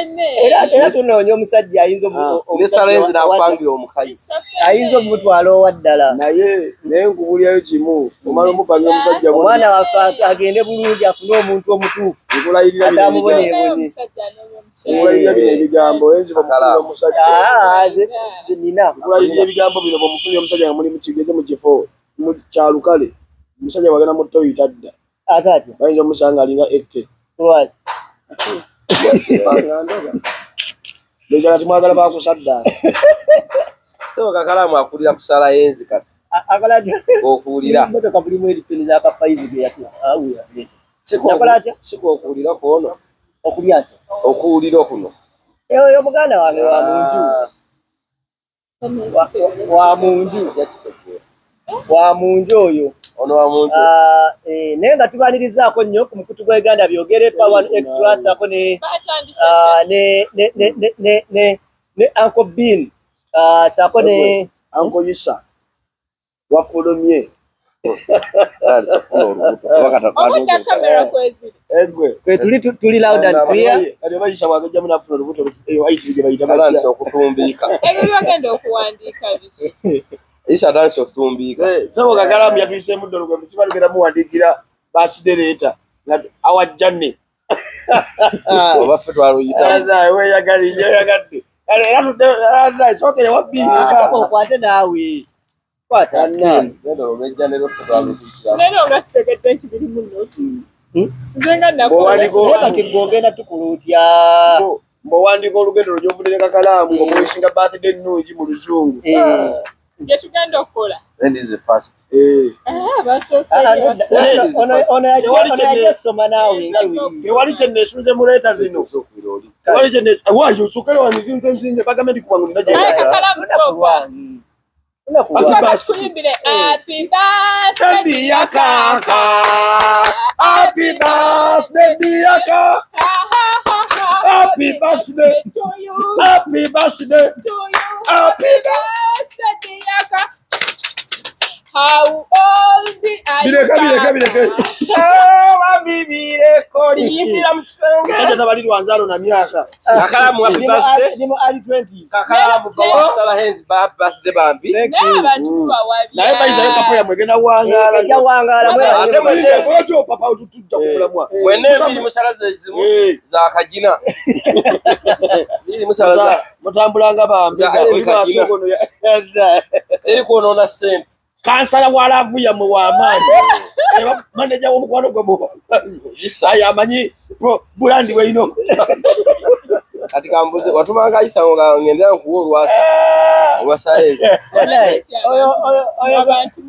Era tunoonya omusajja ayinza ne nakupangira omukazi ayinza omutwala owa ddala. Naye nkubulyayo kimu, omala omupangira omusajja, omwana waffe agende bulungi, afune omuntu omutuufu atamubonebonye. Nkulayirira bino ebigambo, enzi bamufunira omusajja. Nina Nkulayirira ebigambo bino, bwemufunira omusajja nga muli mukigeze mu kifo kyalukale, omusajja bwagenda mu toyi tadda. Ate atya? Bayinza omusanga alinga ekke. Lwaki? Ndowooza kati mwagala bakusaddaaka. Sebo Kakalaamu akulira kusala yenzi kati. Akola atya? Okuwulira. Motoka bulimu eripeni zakafayizi ge yatya. Yakola atya? Sikokuwulira kwono. Okulya atya? Okuwulira kuno. Oyo muganda wange wa munju. Wa munju. Wa munju oyo. Ono wa munju. Naye nga tubanirizaako nnyo ku mukutu gwa Uganda Byogere pa One Extra, saako ne ne ne ne ne ne ne Uncle Bean, saako ne Uncle Isa wafulumye. Tuli loud and clear. Kati oba Isa bwagejjamu nafuna olubuto, eyo ayitiri gye bayita batya? Okutumbiika. Ebyo byogenda okuwandiika biki? Isa atandise okutumbiika. Sebo Kakalamu yatuyiseemu dda olugendo, siba lugenda muwandiikira birthday letter awajjanne. Oba ffe twaluyitamu. Weyagadde. Era tudde sookere wabbi. Okwate naawe. Kwata. Leero nga sitegedde nti birimu notes. Nze nga nakola. Kati gwe ogenda tukula otya? Mbw'owandiika olugendo lwo gy'ovudde ne Kakalaamu, ng'omuwishinga birthday ennungi mu Luzungu. Bye tugenda okukola. Ono yajja soma naawe nga luli. Tewali kye neesunze mu letter zino. Tewali kye waayo osokere wange zinze nzinze bagambe ndi kuwangu nina gye. Kakalamu sooka. Osooka tukuyimbire happy birthday dear Kaka. Happy birthday dear Kaka. Happy birthday to you. Happy birthday to you. Happy birthday dear Kaka. How old are you? Bireke, bireke, bireke. Babibireko liyimbira mu kisenge. Musajja tabalirwa nzaalo na myaka. Kakalamu, happy birthday. Ndi mu early 20s. Kakalamu bawasala hands ba birthday bambi. Naye abantu mubawabya. Naye bayizayo kapo yammwe egenda wangaala. Ejja wangaala. Ate mwene Lwaki opapa otutujja ku mulamwa? Mwene ebiri musala ze zimu za kagina. Biri musala za mutambula nga bambi. Teri kwonoona ssente. Kansala wa love yammwe w'amaanyi. Maneja w'omukwano gwe ayo amanyi bulandi bweyina. Kati kambuze, watumanga Isa nga ngendera nkuwa olwasa olwasaezi? Abantu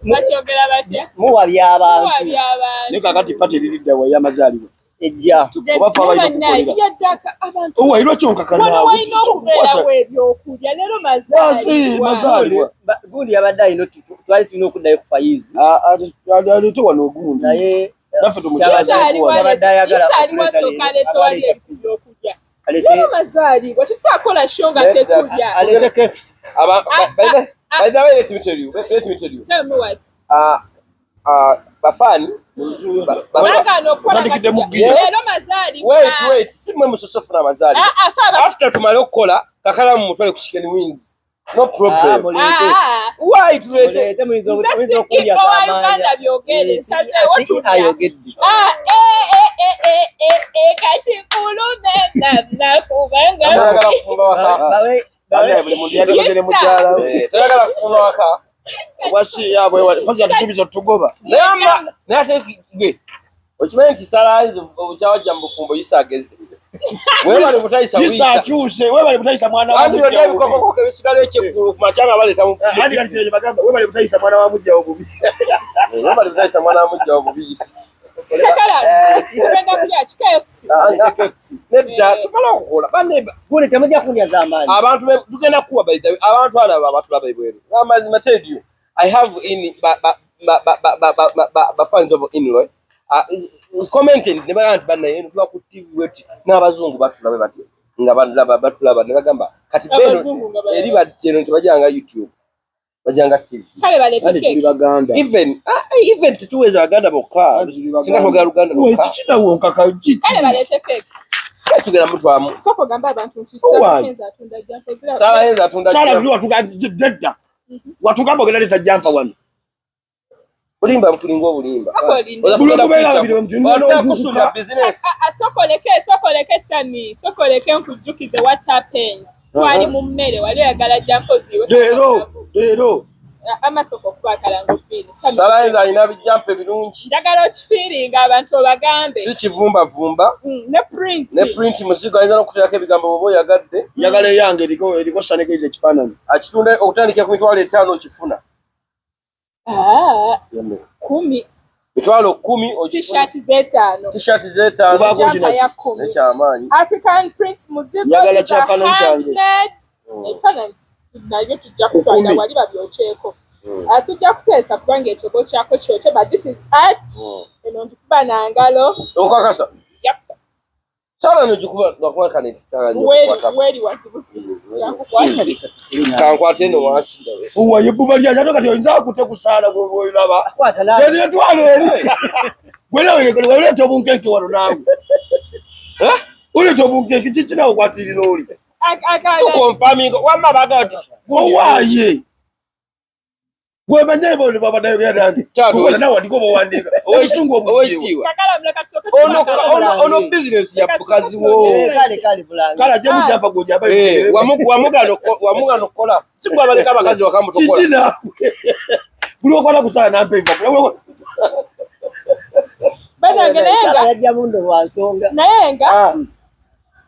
bakyogera batya? Muwabya abantu. Muwabya abantu. Naye kakati party eriridda wa ey'amazaalibwa? Ejja. Oba ffe abalina okukolera. Owa lwaki onkaka Wano naawe? walina okubeerawo ebyokulya leero mazaalibwa. Mazaalibwa. Gundi yabadde alina, twali tulina okuddayo ku Fayizi. Aleete wano ogundi. Naye Naffe kyabadde ayagala Isaliwa sooka aleete wali ebyokulya. Leero mazaalibwa, tetusobola show nga tetulya. Aleete KFC. By the way, let me tell you, let me tell you. Tell me what? Bafaani Baagaana okukola nga Otandikidde mu tulya. gear. Leero mazaalibwa. Wait, wait, si mwe musoose ofuna amazaalibwa. Ah, ah, fe After tumale okukola, Kakalamu mutwale ku chicken wings, no problem. Muleete. Ah, Why tulete? Muleete, muyinza Nze muyinza CEO okulya wa z'amaanyi. Uganda Byogere, nsazeewo tulya. Ayogedde. Ah, eh, eh, eh, eh, eh, eh, kati kulume nabna kubanga Toyagala kufumba waka? Bawe Bannaye, buli muntu yalikoze ne mukyala we. Eh, toyagala kufumba waka? Obwasi yabwe mpozi yatusuubiza otugoba. Naye amma naye ate gwe okimanyi nti salanze obukyawajja mu bufumbo. Isa ageze, webale butayisa. Isa Wisa akyuse, webale butayisa mwana wa andi yonna mujjawo. ebikokoko ebisigala ekyeggulu ku makya nga baleeta mu Andi kati kino kye bagamba, webale butayisa mwana wa mujjawo bubi. Webale butayisa mwana wa mujjawo bubi, Isa. Kakala, tugenda kulya ki? KFC? Nedda, tumala okukola banne. Gundi temujja kundya z'amaanyi. Abantu tugenda kukuwa. By the way, abantu alaba abatulaba ebweru, amazima tell you, I have in ba ba ba ba ba ba ba ba ba fans of inloy commented ne bagamba nti bannaye eno tuba ku TV bweti n'abazungu batulabe bati nga balaba batulaba ne bagamba kati beno Abazungu nga balaba. Eri bajjeno tebajanga YouTube, bajanga TV. Kale baleete Andi tuli cake. Baganda. Even even tetuweza Baganda bokka. Andi tuli Baganda. Singa twogera Luganda We, lwokka. kiki nawe onkaka kiki? Kale baleete cake. Tugenda mutwamu. Soko gamba abantu nti Owaayi. Sarah Kenzo atunda jumper zira. Sarah Kenzo atunda Sala jumper. buli watugamba watugamba ogenda leeta jumper wano. Bulimba bukulinga obulimba. Soko linde. Oza Buli kugenda okubeera kuyita- babiri bwe Wali mutunula kusula business. Sokoleke sokoleke Sami sokoleke nkujjukize what happened. Twali mu mmere wali oyagala jumper ziwe. Leero leero Amasoko okuba akalango bbiri. Sami, Sarah Kenzo alina bijampa ebirungi. Njagala okifiiringa abantu obagambe. Si kivumbavumba. Ne print. Ne print muzigo ayinza n'okuteerako ebigambo bw'oba oyagadde. njagala eyange eriko Sanekeiza ekifaananyi. Akitunda okutandikira ku 50,000 okifuna. Ah, 10. 10,000 okifuna. T-shirt z'etaano. T-shirt z'etaano. Kubaako Jumper kino ya ki? 10. Ekyamaanyi. African print muzigo. Njagala these are kyafaananyi kyange. handmade. Ebifaananyi nabyo tujja kutwala Kukumi. wali babyokyeko. Tujja kuteesa kubanga ekyogo kyako kyokye but this is art. Eno ngikuba na ngalo. Okakasa. Yep. Sala no gikuba lwakuba kane tisala nnyo Weri okukwata. weri wazibuzibu. Yankukwata. Kankwate eno wansi. Owa ebbuba lyange ate kati oyinza akute ku saala gw'olaba. Akwata nawe. Etwalo eri. Gwe nawe oleeta obunkenke wano naawe. Oleeta obunkenke kiki naawe okwatirira oli? Tukonfaminga wamma baagala tuti. Owaaye. Gwe manye bo ne baba nayo nange. Kyatu, Kukola nawe wandika oba owandiika. Obusungu obuggyewo. Oweekitiibwa. Kakala muleka tusooke Ono tukwate. ono business ya mukazi wo. Kale kale bulange. Kale ajje mu jumper gw'ojamba. Wamugano kukola. Si gwe abaleka abakazi wakamutokola. Kiki naawe? Buli okwata ku saala nampa empapula. Bannange naye Sala nga yajja mundo lwa nsonga. naye nga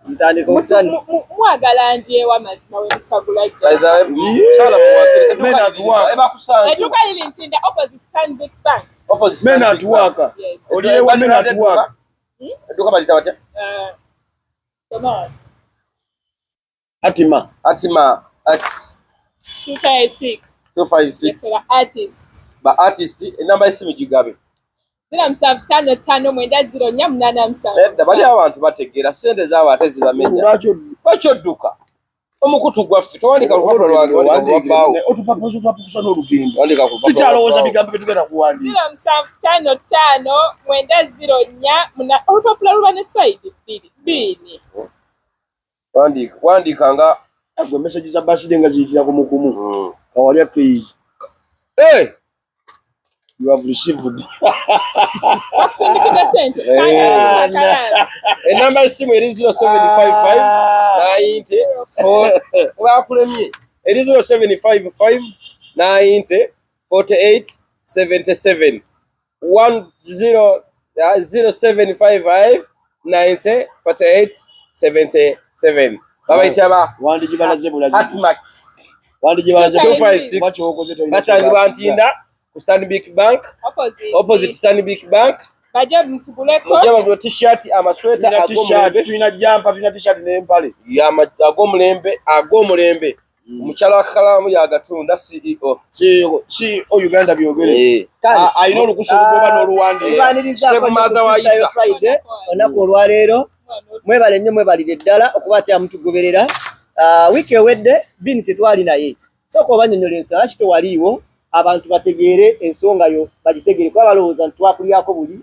Ntandika okutandika. mwagala ndyewa mazima we mutagula By the way, Sala muwagire. Men at work. Ebakusanga. Edduuka liri Ntinda opposite Stanbic Bank. Opposite Men at Stanbic Bank. work. Yes. Oli ewa men at work. Edduuka baliyita batya? Soma. Atima. Atima at 256. 256. Yekola artist. Ba artist enamba y'essimu gigabe. 0755 904 87. Edda bali abantu bategeera ssente zaabwe ate zibamenya. Lwaki Lwaki odduka? Omukutu gwaffe towandika lupapula lwange wandika ku lwabbaawo. otupapusa otupapusa n'olugendo. Wandika ku lupapula Tukyalowooza lwa bbaawo. bigambo bye tugenda kuwandiika. 0755 904 muna olupapula luba ne sayidi bbiri bbiri. Wandiika wandiika nga Gwe message za birthday nga ziyitira ku mukumu. Awali akeizi. Eh! You have received. Bakusindikidde ssente. Eh. Kanti Enamba y'essimu eri 0755 94 bakulemye eri 0755 90 48 77 10 0755 90 48 77 babayita ba Wandigibalaze bulaze. Atmax Wandigibalaze 256 Lwaki tolina basangibwa Ntinda ku Stanbic Bank opposite. opposite Stanbic Bank Bajje mutuguleko. mujje bagula t-shirt amasweta Tulina t-shirt, ag'omulembe tulina jumper, tulina t-shirt n'empale. Ag'omulembe ag'omulembe omukyala wa Kakalamu yagatunda CEO. CEO CEO Uganda byogere. Eh. Alina olukusa olugoba n'oluwandiika. Tubaanirizaako Step mother wa Freestyle Isa. Friday olunaku olwaleero. Mwebale nnyo mwebalire ddala okuba ate amutugoberera. Wiiki ewedde Bini tetwali naye. Sooka obanyonnyola ensonga lwaki tewaliiwo abantu bategeere ensonga yo bagitegeere kuba balowooza nti twakulyako buli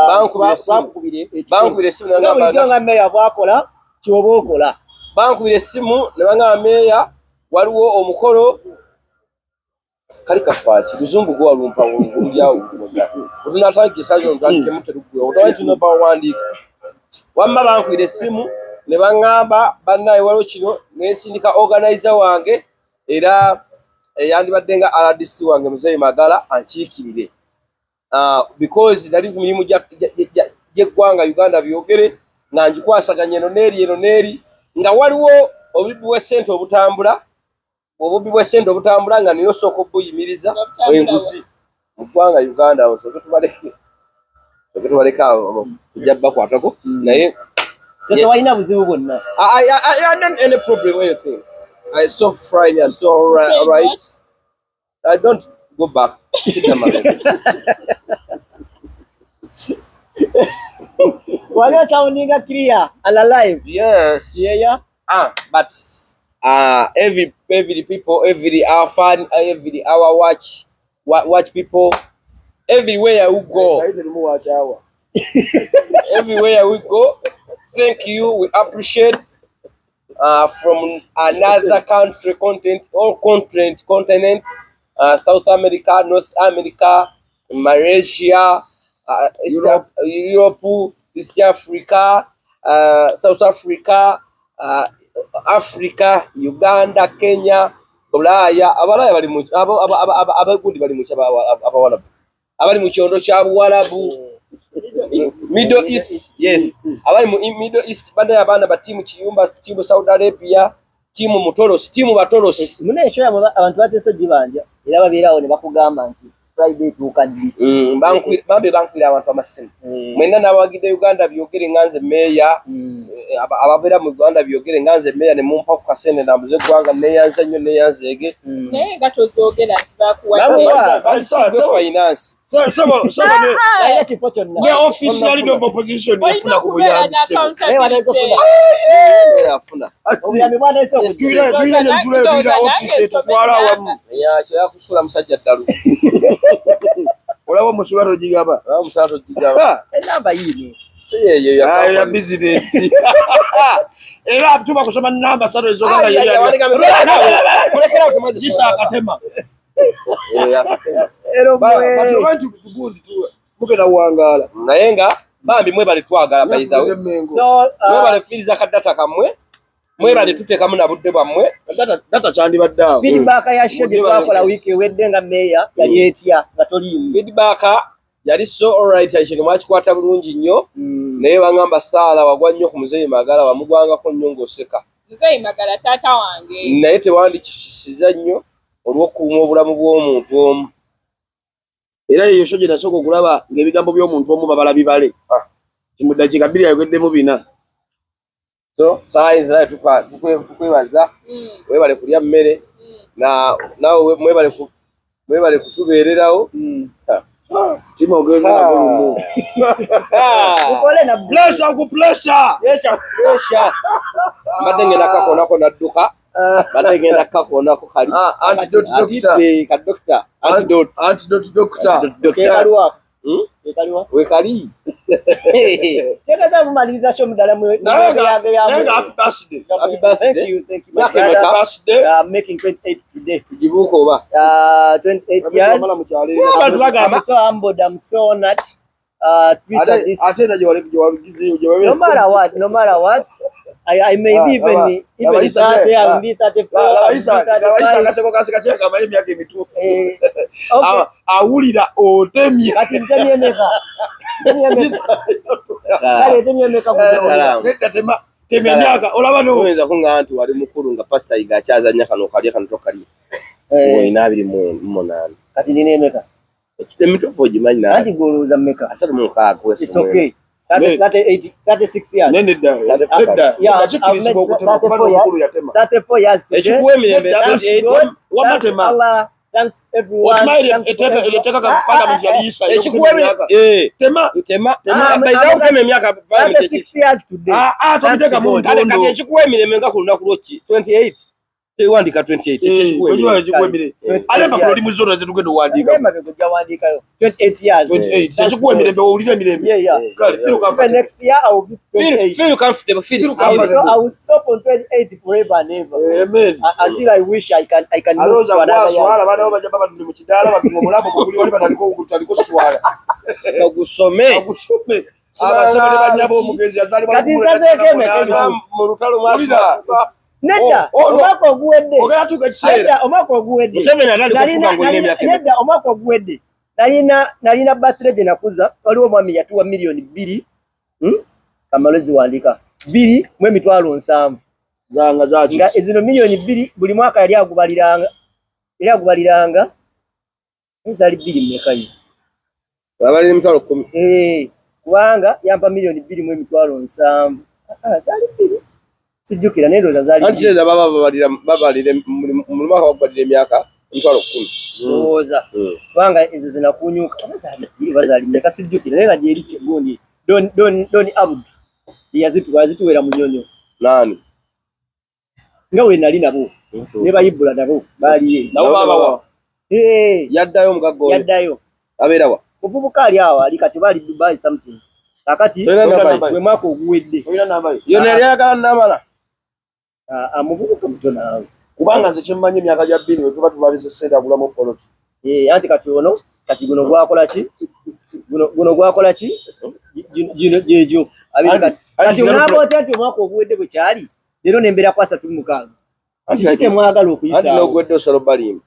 Bankubira essimu. twakukubira ekikono. Bankubira essimu ne Nga bulijjo bangamba nga meeya bw'akola ky'oba okola. bankubira essimu ne bangamba meeya waliwo omukolo kali kafaaki luzungu gwe walumpa olyawo otunatandika esazi ono tutandikemu teruggwewo otamanyi tulina bawandiika wamma bankubira essimu ne baŋŋamba bannaye waliwo kino nensindika organizer wange era yandibadde nga RDC wange Muzeeyi Magala ankiikirire because nali ku mirimu gy'eggwanga Uganda byogere nga ngikwasaganya eno n'eri eno n'eri nga waliwo obubbi bw'essente obutambula obubbi bw'essente obutambula nga nina osooka obuyimiriza enguzi mu ggwanga Uganda awo sooke tubaleke awo tujja bakwatako naye Tewalina buzibu bwonna. I don't any problem or anything. I so fine and so Say right. what? I don't go back. Sit down, my lady. Wali sounding clear and alive. Yes. Yeah. Ah, but every people, every our fan, every our watch, watch people, everywhere we go, Naye terimu wakyawa. everywhere we go, Thank you, we appreciate from another country, content, all continent, South America, North America, Malaysia, East Europe. Europe, East Africa, South Africa, Africa, Uganda, Kenya, Bulaya, abalaya bali mu abagundi bali mu abawalabu, abali mu kyondo kya Buwalabu, Middle East, yes, abali mu Middle East, banaye abaana ba tiimu Kiyumba, tiimu Saudi Arabia, tiimu Mutolosi, tiimu Batolosi. Muna ekyo yamwe abantu bateese gibanja era babeerawo ne bakugamba nti Friday etuuka ddi. Bambi bankubira abantu amasimu. Mwenna n'abawagidde Uganda byogere nga nze meeya, ababeera mu Uganda byogere nga nze meeya ne mumpa ku kasente nambuze eggwanga, neeyanza nnyo, neeyanzeege. Naye nga tozoogera nti bakuwadde. Gwe finance. Alina kifo kyonna. Ne office ya leader of opposition Olina yafuna ku okubeera buyambi, ne ssebo. Naye wanaweza accountability. okufuna. Yafuna. Obuyambi bwanaise Yes. okugira. Tulina office etutwala awamu. Yakyo yakusuula musajja ddalu. Olaba omusula togigaba. Olaba omusala togigaba. Enamba yiino. Si yeyo ya Ayo ya company. bizinesi. Era tuba kusoma namba satu ezogamba Ai, ai, ai, mulekerawo temaze gisa akatema. Eh, akatema. Era Kati mwe. oba nti tugundi mugenda kuwangaala. Naye nga bambi mwebale twagala, by the way. So Mwebale fiiriza kadata kammwe, mwebale tuteekamu na budde bwammwe. Data kyandibadde awo. Feedback ya show gye twakola wiiki ewedde nga meeya yali etya nga toliimu? Feedback yali so alright, kino mwakikwata bulungi nnyo, naye bangamba Saala wagwa nnyo ku Muzeeyi Magala, wamugwangako nnyo ng'oseka. Muzeeyi Magala taata wange. Naye tewandikisisiza nnyo olw'okukuuma obulamu bw'omuntu omu. Era eyo show gye nasooka okulaba ng'ebigambo by'omuntu omu babala bibale. Mu ddakiika 2 ayogeddemu 4. So Saala, naye tukwebaza, webale kulya mmere, na naawe mwebale kutubeererawo. Tima ogenda nako lumu. Ukole na Pressure ku pressure. Pressure, pressure. Mbadde ngenda kakoonako nadduka, mbadde ngenda kakoonako kali. Antidote doctor. Atidde ka doctor, antidote. Antidote doctor. Doctor. Kekaliwa. Hmm? Kekaliwa. Wekali. Tegeeza mumaliriza show muddala mwe. Naye nga happy birthday. Happy birthday. Thank you, thank you, my Myaka brother. emeka? Birthday. I'm making 28 today. Tugibuuka oba? 28 years. Wamala mu kyalo eno. Abantu bagamba. I'm so humbled, I'm so honored to reach at this. Ate era gye wali No matter what, no matter what, I may be even even 30, I will be 34, I will be 35. Akaseko kaseka kyeka amanyi emyaka emituufu. Okay. Awulira otemye. Kati ntemye emeka? Ntemye emeka? Kale ntemye emeka ku Kalamu. Nedda, tema tema emyaka olaba no. Oyinza kuŋŋamba nti wali mukulu nga Pasayiga akyazannya kano kalya kano tokalya. Olina 28. Kati nina emeka? Emituufu ogimanyi nawe. Anti gwe olowooza mmeka? 36. It's okay. 38, 36 years. Nedda, nedda. Yeah, Kikkirizibwa okutema kuba n'omukulu yatema. 34 years today. Ekikuwa emirembe Nedda, 28. God. Wamma Thanks tema. Allah. Thanks everyone. Okimanyi Thanks for everyone. etteeka ka parliament yaliyisa Ekikuwa ery'okutema emyaka. emirembe. Tema. Tema. Ah, Bayinza okutema emyaka parliament 36 years today. Ah, ah, tobiteekamu Thanks God. Kale kati ntondo. ekikuwa emirembe nga ku lunaku lwoki 28 tewandika 28 ekikuwa Okimanyi emirembe. ekikuwa emirembe. Ate empapula oli mu zona zetugenda owandiika. Nze emabega ojja wandiikayo 28 years. 28. Thanks Ekikuwa God. emirembe owulira emirembe. Yeah. Kale, feel Even comfortable. next year I will be 28. Feel comfortable, feel Feel I will, comfortable. I will stop on 28 forever and ever. Amen. Until I wish I can move Alowooza to another year. gwaswala abaana bo bajja babatudde mu kidaala batunga omulambo gwe guli wali bataliko oswala. Bagusome. Agusome. Abasaba ne bannyabo omugenzi yazaalibwa Kati nsazeeko emeka? Mu lutalo Wulira. mwasoma. Nedda, Oh, oh, no. omwaka oguwedde. Ogenda tuuka ekiseera. Nedda, omwaka oguwedde. Museveni atandika Nalina okufuga ng'olina emyaka emeka? Nedda, omwaka oguwedde. Nalina birthday gye nakuza, waliwo omwami yatuwa miliyoni 2, Kamalo ziwandika. 2 mu 700,000. Zanga zaki. Nga ezino miliyoni 2 buli mwaka yali agubaliranga. Yali agubaliranga. Zaali bbiri mmeka ye? Abalina 100,000. Eh, kubanga yampa miliyoni 2 mu 700,000. Ah, zaali bbiri. Sijjukira naye ndowooza zaali Anti bbiri. kitegeeza baba babalira mu mwaka bakubalira emyaka 100,000. Ndowooza. Kubanga ezo zinakunyuka oba zaali bbiri oba zaali mmeka sijjukira naye nga gyeri gundi Don Abdu yazituwera Munyonyo. Nani? Nga we nali nabo ne Bayibula nabo baaliye. Nabo babawa. Eh, Yaddayo omugagga oyo. yaddayo. Abeera wa? Muvubuka ali awo ali kati baali Dubai something. Kakati Tolina Tolina namba namba ye. gwe mwaka oguwedde. Olina namba ye? Yonna yali ayagala namala. Amuvubuka muto naawe. Kubanga nze kyemmanyi emyaka gya bbiri we tuba tubaliza ssente agulamu poloti. Eh, anti kati ono kati guno gwakola ki? Guno gwakola ki? Gino gyegyo. Abiri kati. Kati onaaba otya nti omwaka oguwedde bwe kyali leero nembeera ku 36. Kiki kye mwagala Anti okuyisaawo? n'oguwedde osobola obalimba.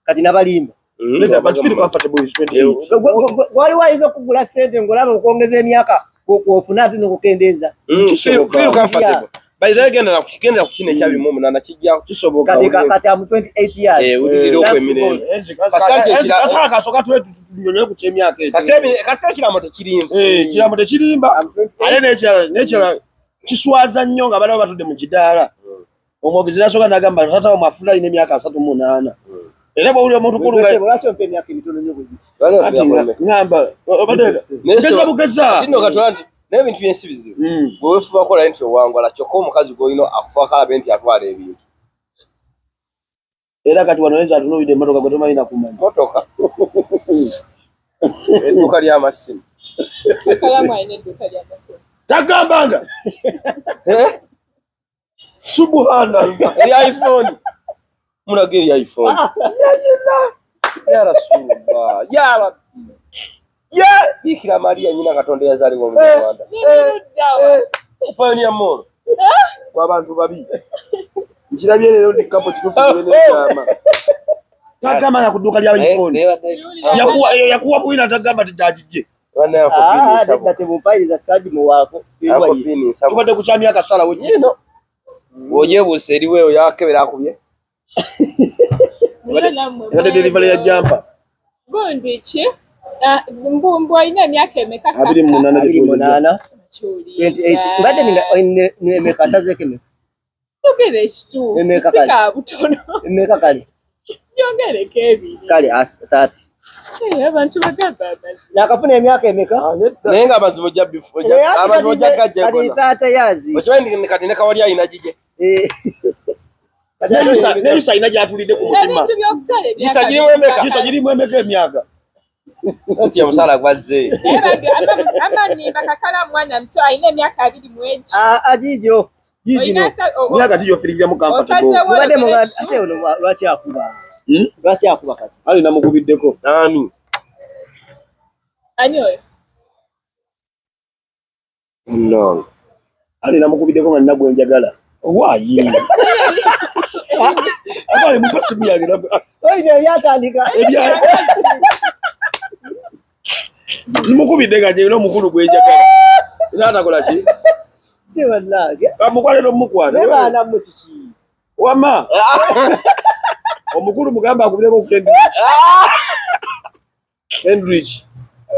Kati nabalimba. Nedda, but feel comfortable with 28. Waliwo ayinza okugula ssente ng'olaba okwongeza emyaka kwofuna ate n'okukendeeza. Kisoboka. Feel comfortable. By the way, gendera ku kino ekya 28 kijja Kisoboka. Kati kati am 28 years. Eh, wulirira okwo That's emirembe. good. Enzi, kasala kasooka tule tunyonyole ku ky'emyaka egyo. Kasita ekiramo tekirimba. Eh, kiramo tekirimba. I'm 28. Ate n'ekirala kiswaza nnyo nga balawo batudde mu kidaala. Omwogezi n'asooka n'agamba taata wa mwafuna alina emyaka 38. Era bw'owulira omuntu kulu Gwe lwaki ompa emyaka emitono nnyo bwe giti? anti ŋŋamba obadde geza bugeza. Kati nno katola nti n'ebintu by'ensi bizibu. Gwe weefuba kola nti owangula kyokka omukazi gw'olina akufaako alabe nti atwala ebintu. Era kati wano Enzo atunuulidde emmotoka gwe tomanyi na kumanya. Motoka. Edduuka ly'amasimu. Kakalamu alina edduuka ly'amasimu. Tagambanga. Eh? Subhanallah. Eri iPhone. Mulaga eri iPhone. Ya Rasulullah. Ya Rabbi. Ya Bikira Maria nyina Katonda yazaalibwa mu Rwanda. Liruddawa. Pioneer Mall. Kw'abantu babi. Nkirabye leero ndi kapo kituufu n'ekyama. Tagambanga ku dduuka lya iPhone. Yakuwa eyo yakuwa bwino atagamba nti gyagijje. Ah, nedda temumpayiriza saaji muwaako. Tubadde ku kya myaka salawo nnyo. Yino. Bw'ogyebuusa eriwo eyo yakebera akubye. Mulina nammwe Ebadde delivery ya jampa. Gundi ki? Mbu alina emyaka emeka? 28 gye tuwezezza. 28. Kyuliira. 28. Mbadde nina emeka asazeeko emeka? Yogera ekituufu. Emeka Si kale. ka butono. Emeka kale. Yongereko ebiri. Kale 30. Eh, abantu bagamba amazima. Nakafuna emyaka emeka? Ah, nedda. Naye nga amazibu ojja bifu. Amazibu ojja gajja Kati gonna. 30 years. Okimanyi nti kati ne kawali alina gigye. Eh. Kati Ne Isa alina gy'atulidde ku mutima. Ebintu by'okusala emyaka. Isa girimu emeka? Isa girimu emeka emyaka. Anti omusaala gwazze. Naye ama nimba kakala mwana muto alina emyaka 21. Ah, gigyo. Olina Gigino. Emyaka ki gy'ofiringiramu comfortable? Osazeewo Mubadde oyogera muga ekituufu. ate ono lwaki akuba? Hmm? Lwaki akuba kati? Ali namukubiddeko. Ani? Ani oyo? No. Ali namukubiddeko nga nina gwe njagala. Waayi. Abaye mupa simu yange Ebyo byatandika. ebya Nimukubidde nga nina omukulu gwe njagala. N'atakola ki? Ye bannange. Kamukwale n'omukwano. Naye baana mmwe kiki? Wamma. Omukulu mugamba akubireko ku Kendrick. Kendrick.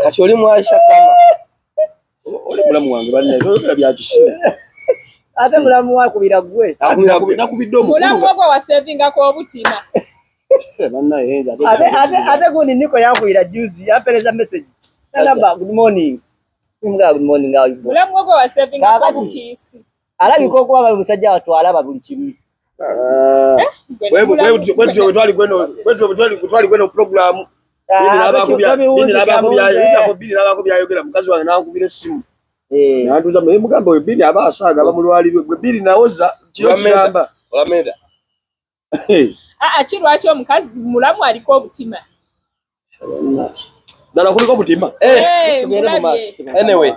Kati oli mwaisha kama. Oli mulamu wange bannaye toyogera bya kisiru. Ate mulamu wakubira ggwe. Ati nakubidde omukulu. Mulamu ogwo waseevingako obutima. Bannaye Enzo ate Ate gundi Niko yankubira juzi yampereza message. Nagamba good morning. Nimugamba good morning how you boss. Mulamu ogwo waseevingako Kaakati. obukiisi. Alabika okuba bali musajja wattu alaba buli kimu. Gwe ne mulamu- Bwe twali kweno programu Bini n'abaako byayogera mukazi wange n'ankubira essimu n'antuuza naye mugamba oyo Bini aba asaaga aba mulwalirwe gwe Bini nawoza kiro kiramba. Olamenda. Aa, ki lwaki omukazi mulamu aliko obutima? Ddala kuliko obutima. Eh, Tugende mu mulabye. maaso. Anyway.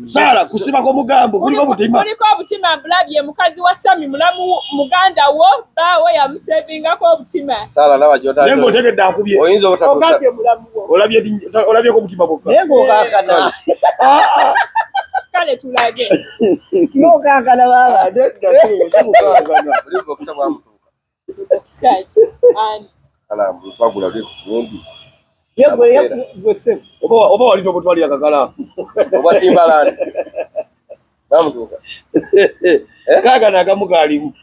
Saala kusibako omugambo kuliko obutima. Kuliko obutima mbulabye mukazi wa Sami mulamu muganda wo bbaawe yamuseevingako obutima. Saala laba Naye gy'otandise. ng'otegedde akubye. Oyinza obutatuusa. Ogambye mulamu wo. Olabyeko obutima bwokka. Naye ng'okankana. Kale tulage. Ng'okankana baaba. Nedda si kukankana. Oli bokisa bwamutuuka. Kisaki. Ani? Kala mutwagula lwe ku gundi. Ye gwe gwe ssebo. Oba wali tobutwalira kakalaamu. Oba Timbaland. Bamutuuka. Kaakano akamu kaalimu.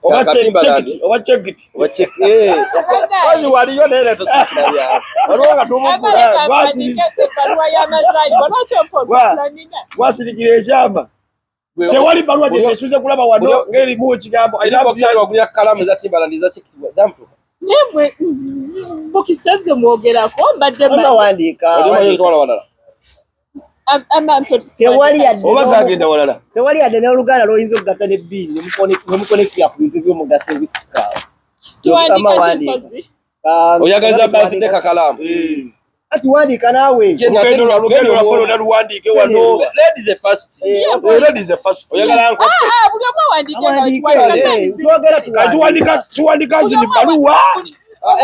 Oba Katimbaland. check it, oba check it. Oba check. Eh. Kozi waliyo naye leero tosikira byalo. Waliwo nga tumugula. Abaleka mpandiike ebbaluwa y'amazaalibwa. Lwaki ompa olupapula nina? Wasirikira ekyama. Tewali bbaluwa gye nesuze kulaba wano ng'erimu ekigambo. I Oli love bokisa you. wagulira kalamu za Timbaland za check zamutuuka. Naye mwe bokisa ze mwogerako mbadde Wamma mmanyi. wandiika. Oli omanyi otwala walala. Tewali yadde Oba zagenda walala. Tewali yadde n'oluganda lw'oyinza okugatta ne Bini ne mukonekita ku bintu eby'omugaso ebisukaawo. Tuwandika ki mpozi? Oyagaza birthday kakalaamu. Ati wandiika naawe. Olugendo lwa lugendo lwa Polo naluwandiike wano. Ladies the first. Ladies the first. Oyagala nkoppe. Ah, buli omu awandiike nga Awandiike, kiwandiika. twogera Kati tuwandika tuwandika zino bbaluwa.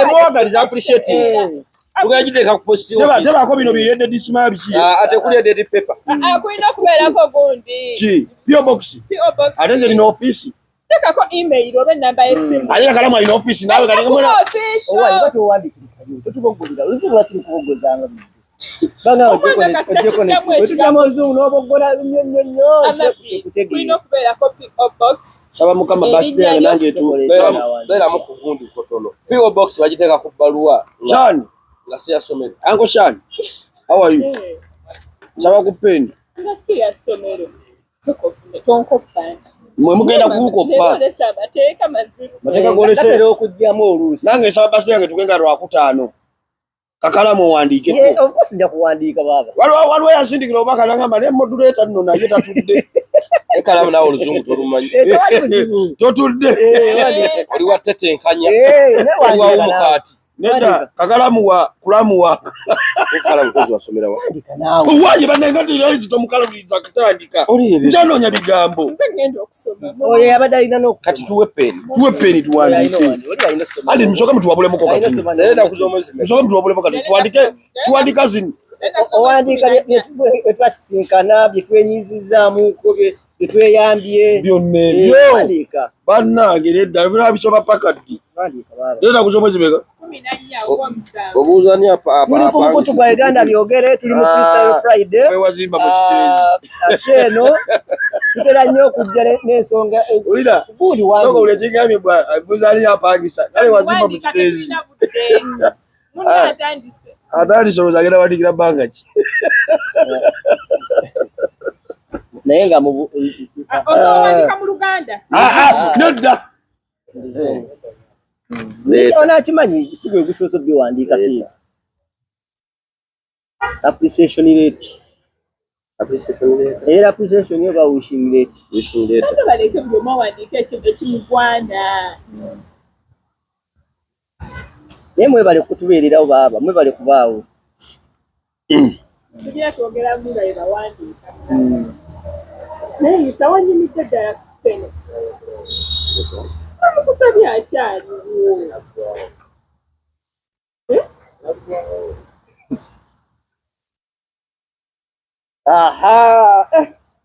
Emwagaliza appreciating. Tugenda giteeka ku post office. Tebaako bino biyedde disima biki. Ate kuli edit paper. Kulina okubeerako gundi. Ki? P.O. Box. P.O. Box. Ate nze nina ofiisi. Teekako email oba ennamba y'essimu. Ate kakalamu alina ofiisi naawe kati Kuba ng'omwana. official. Owa iba towandiikirikayo totuboggolera oluzibu lwaki lukubogozanga bulijjo banga Obwanga kasita kiddamu ekigambo. otujjamu oluzungu n'oboggola nnyo nnyo nnyo Amabbi. Kulina kutegeera okubeerako P.O. Box. Saba Mukama birthday yange nange tu. Beeramu ku gundi kotono. P.O. Box bagiteeka ku bbaluwa Shani, nga si ya ssomero. Uncle Shani. How are you? Nsaba ku pen. Nga si ya ssomero. Sooka ofune, tonkoppa nti. Mwe mugenda kunkoppa. Leero olese amateeka mazibu. Mateeka g'olese. Gatera okugyamu oluusi. Nange nsaba birthday yange tugenga Lwakutaano. Kakalamu owandiikeko. Of course nja kuwandiika baaba. Waliwo yansindikira obubaka n'angamba ne moderator nno naye tatudde. Ekalamu naawe oluzungu tolumanyi. Tewali buzibu. Totudde. Oli wa tetenkanya. Naye Oli wa wandiika naawe. wumukaati. Nedda kakalamu wa kulamu wa. Ekalamu kozi wasomera wa. Wandiika naawe. Waye bannange nti tomukalubiriza kutandika. Nkyanoonya bigambo. Nze ngenda okusoma. Oyo yabadde alina n'okusoma. Kati tuwe peni. Tuwe peni Oyo tuwandiike. alina oli alina okusoma. Andi musooke mutuwabulemuko Alina kati. okusoma Naye ennaku z'omwezi mmeka? Musooke mutuwabulemu kati. Tuwandike tuwandika zino. Owandiika bye twasisinkana, bye twenyizizaamuko, bye tweyambye. Byonna ebyo. Wandiika. Bannange nedda birabisoma paka ddi. Wandiika baaba. Leero ennaku z'omwezi mmeka? 14 ogw'omusanvu. Obuuza ani Tuli ku mukutu gwa Uganda byogere, tuli mu Freestyle Friday. Wewazimba mu kiteezi. Ate eno tutera nnyo okujja n'ensonga Wulira. gundi Sooka wandiika. wulira ekigambye bwa buuza ani apangisa. Kale wazimba mu Wandiika kiteezi. tetulina budde. Munne atandise. Atandise olowooza agenda wandiikira bbanga ki? Naye nga mu Osobola owandiika mu Luganda. Ah, ah, nedda. Ono akimanyi si gwe gusoose obbiwandiika pia. Appreciation letter. Era appreciation oba wishing letter. Wishing letter. Ate baleke buli omu awandiike ekintu ekimugwana. Naye mwebale kutubeererawo baaba, mwebale kubaawo. Tugira twogeramu nga bye bawandiika. Naye Isa wanyumidde ddala ku ffene. Bamukusabye akyaliwo. Aha,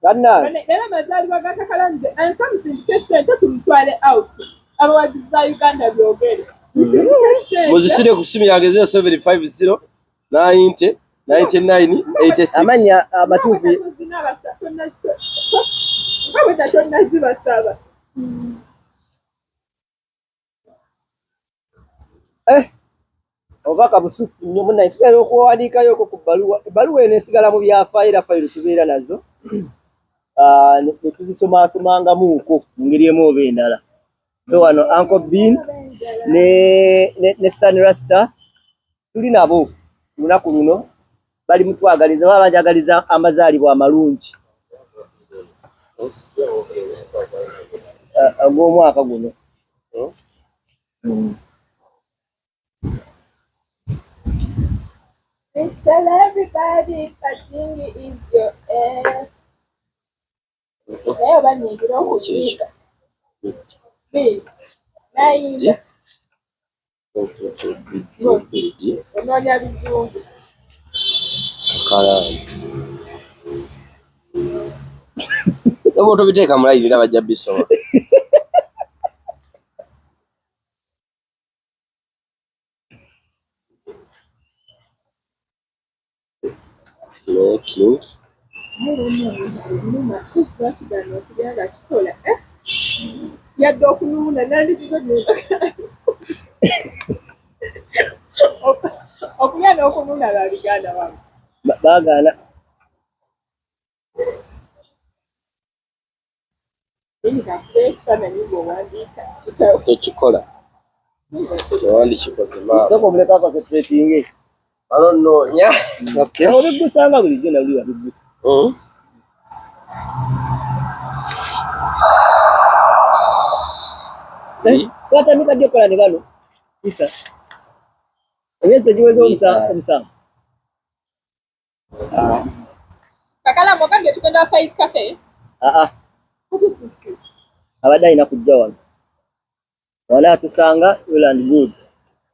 bannange. Leero amazaalibwa ga Kakalamu ansa musindike ssente tumutwale out. Abawagizi ba Uganda byogere. Musindike ssente. Muzisire ku ssimu yange 0750 90 99 86. Amannya amatuufu Nga bwe tatonnazibasaba. Obubaka busufu nnyo munnaye tutera okuwandiikayoko ku bbaluwa. Ebbaluwa eno esigala mu byafaayo era fayiro tubeera nazo. Ne tuzisomasomangamuuko mu ngeri emu oba endala. So wano Uncle Bean ne Sun Rasta tuli nabo ku lunaku luno bali mutwagaliza baba banjagaliza amazaalibwa amalungi ag'omwaka guno. Tell everybody Patingi is your air. Naye oba nnyingira okuyimba. Bi, nayimba. Onoonya bizungu. Kalaamu. Oba otobiteeka mu layini era bajja bisoma. Making Nnuma, Chris bakigaana okulya nga kikola. Yadde okunuuna nandigize nnuuna. Okulya n'okunuuna babigaana wamu. Baagaana. Nkuba ekifaananyi ng'owandiika kitabo. Tekikola. Tewandikikoze maama. Sooka omuleke aconcentratinge. Bano nnoonya. Okay. Obiggusa nga bulijjo naluli wabiggusa. Watandika ddi okukola ne bano? Isa. Emyezi egiweze omusanvu. Kakalamu ogambye tugenda Faiz Cafe? Aa. Abadde alina kujja wano. Wala atusanga well and good.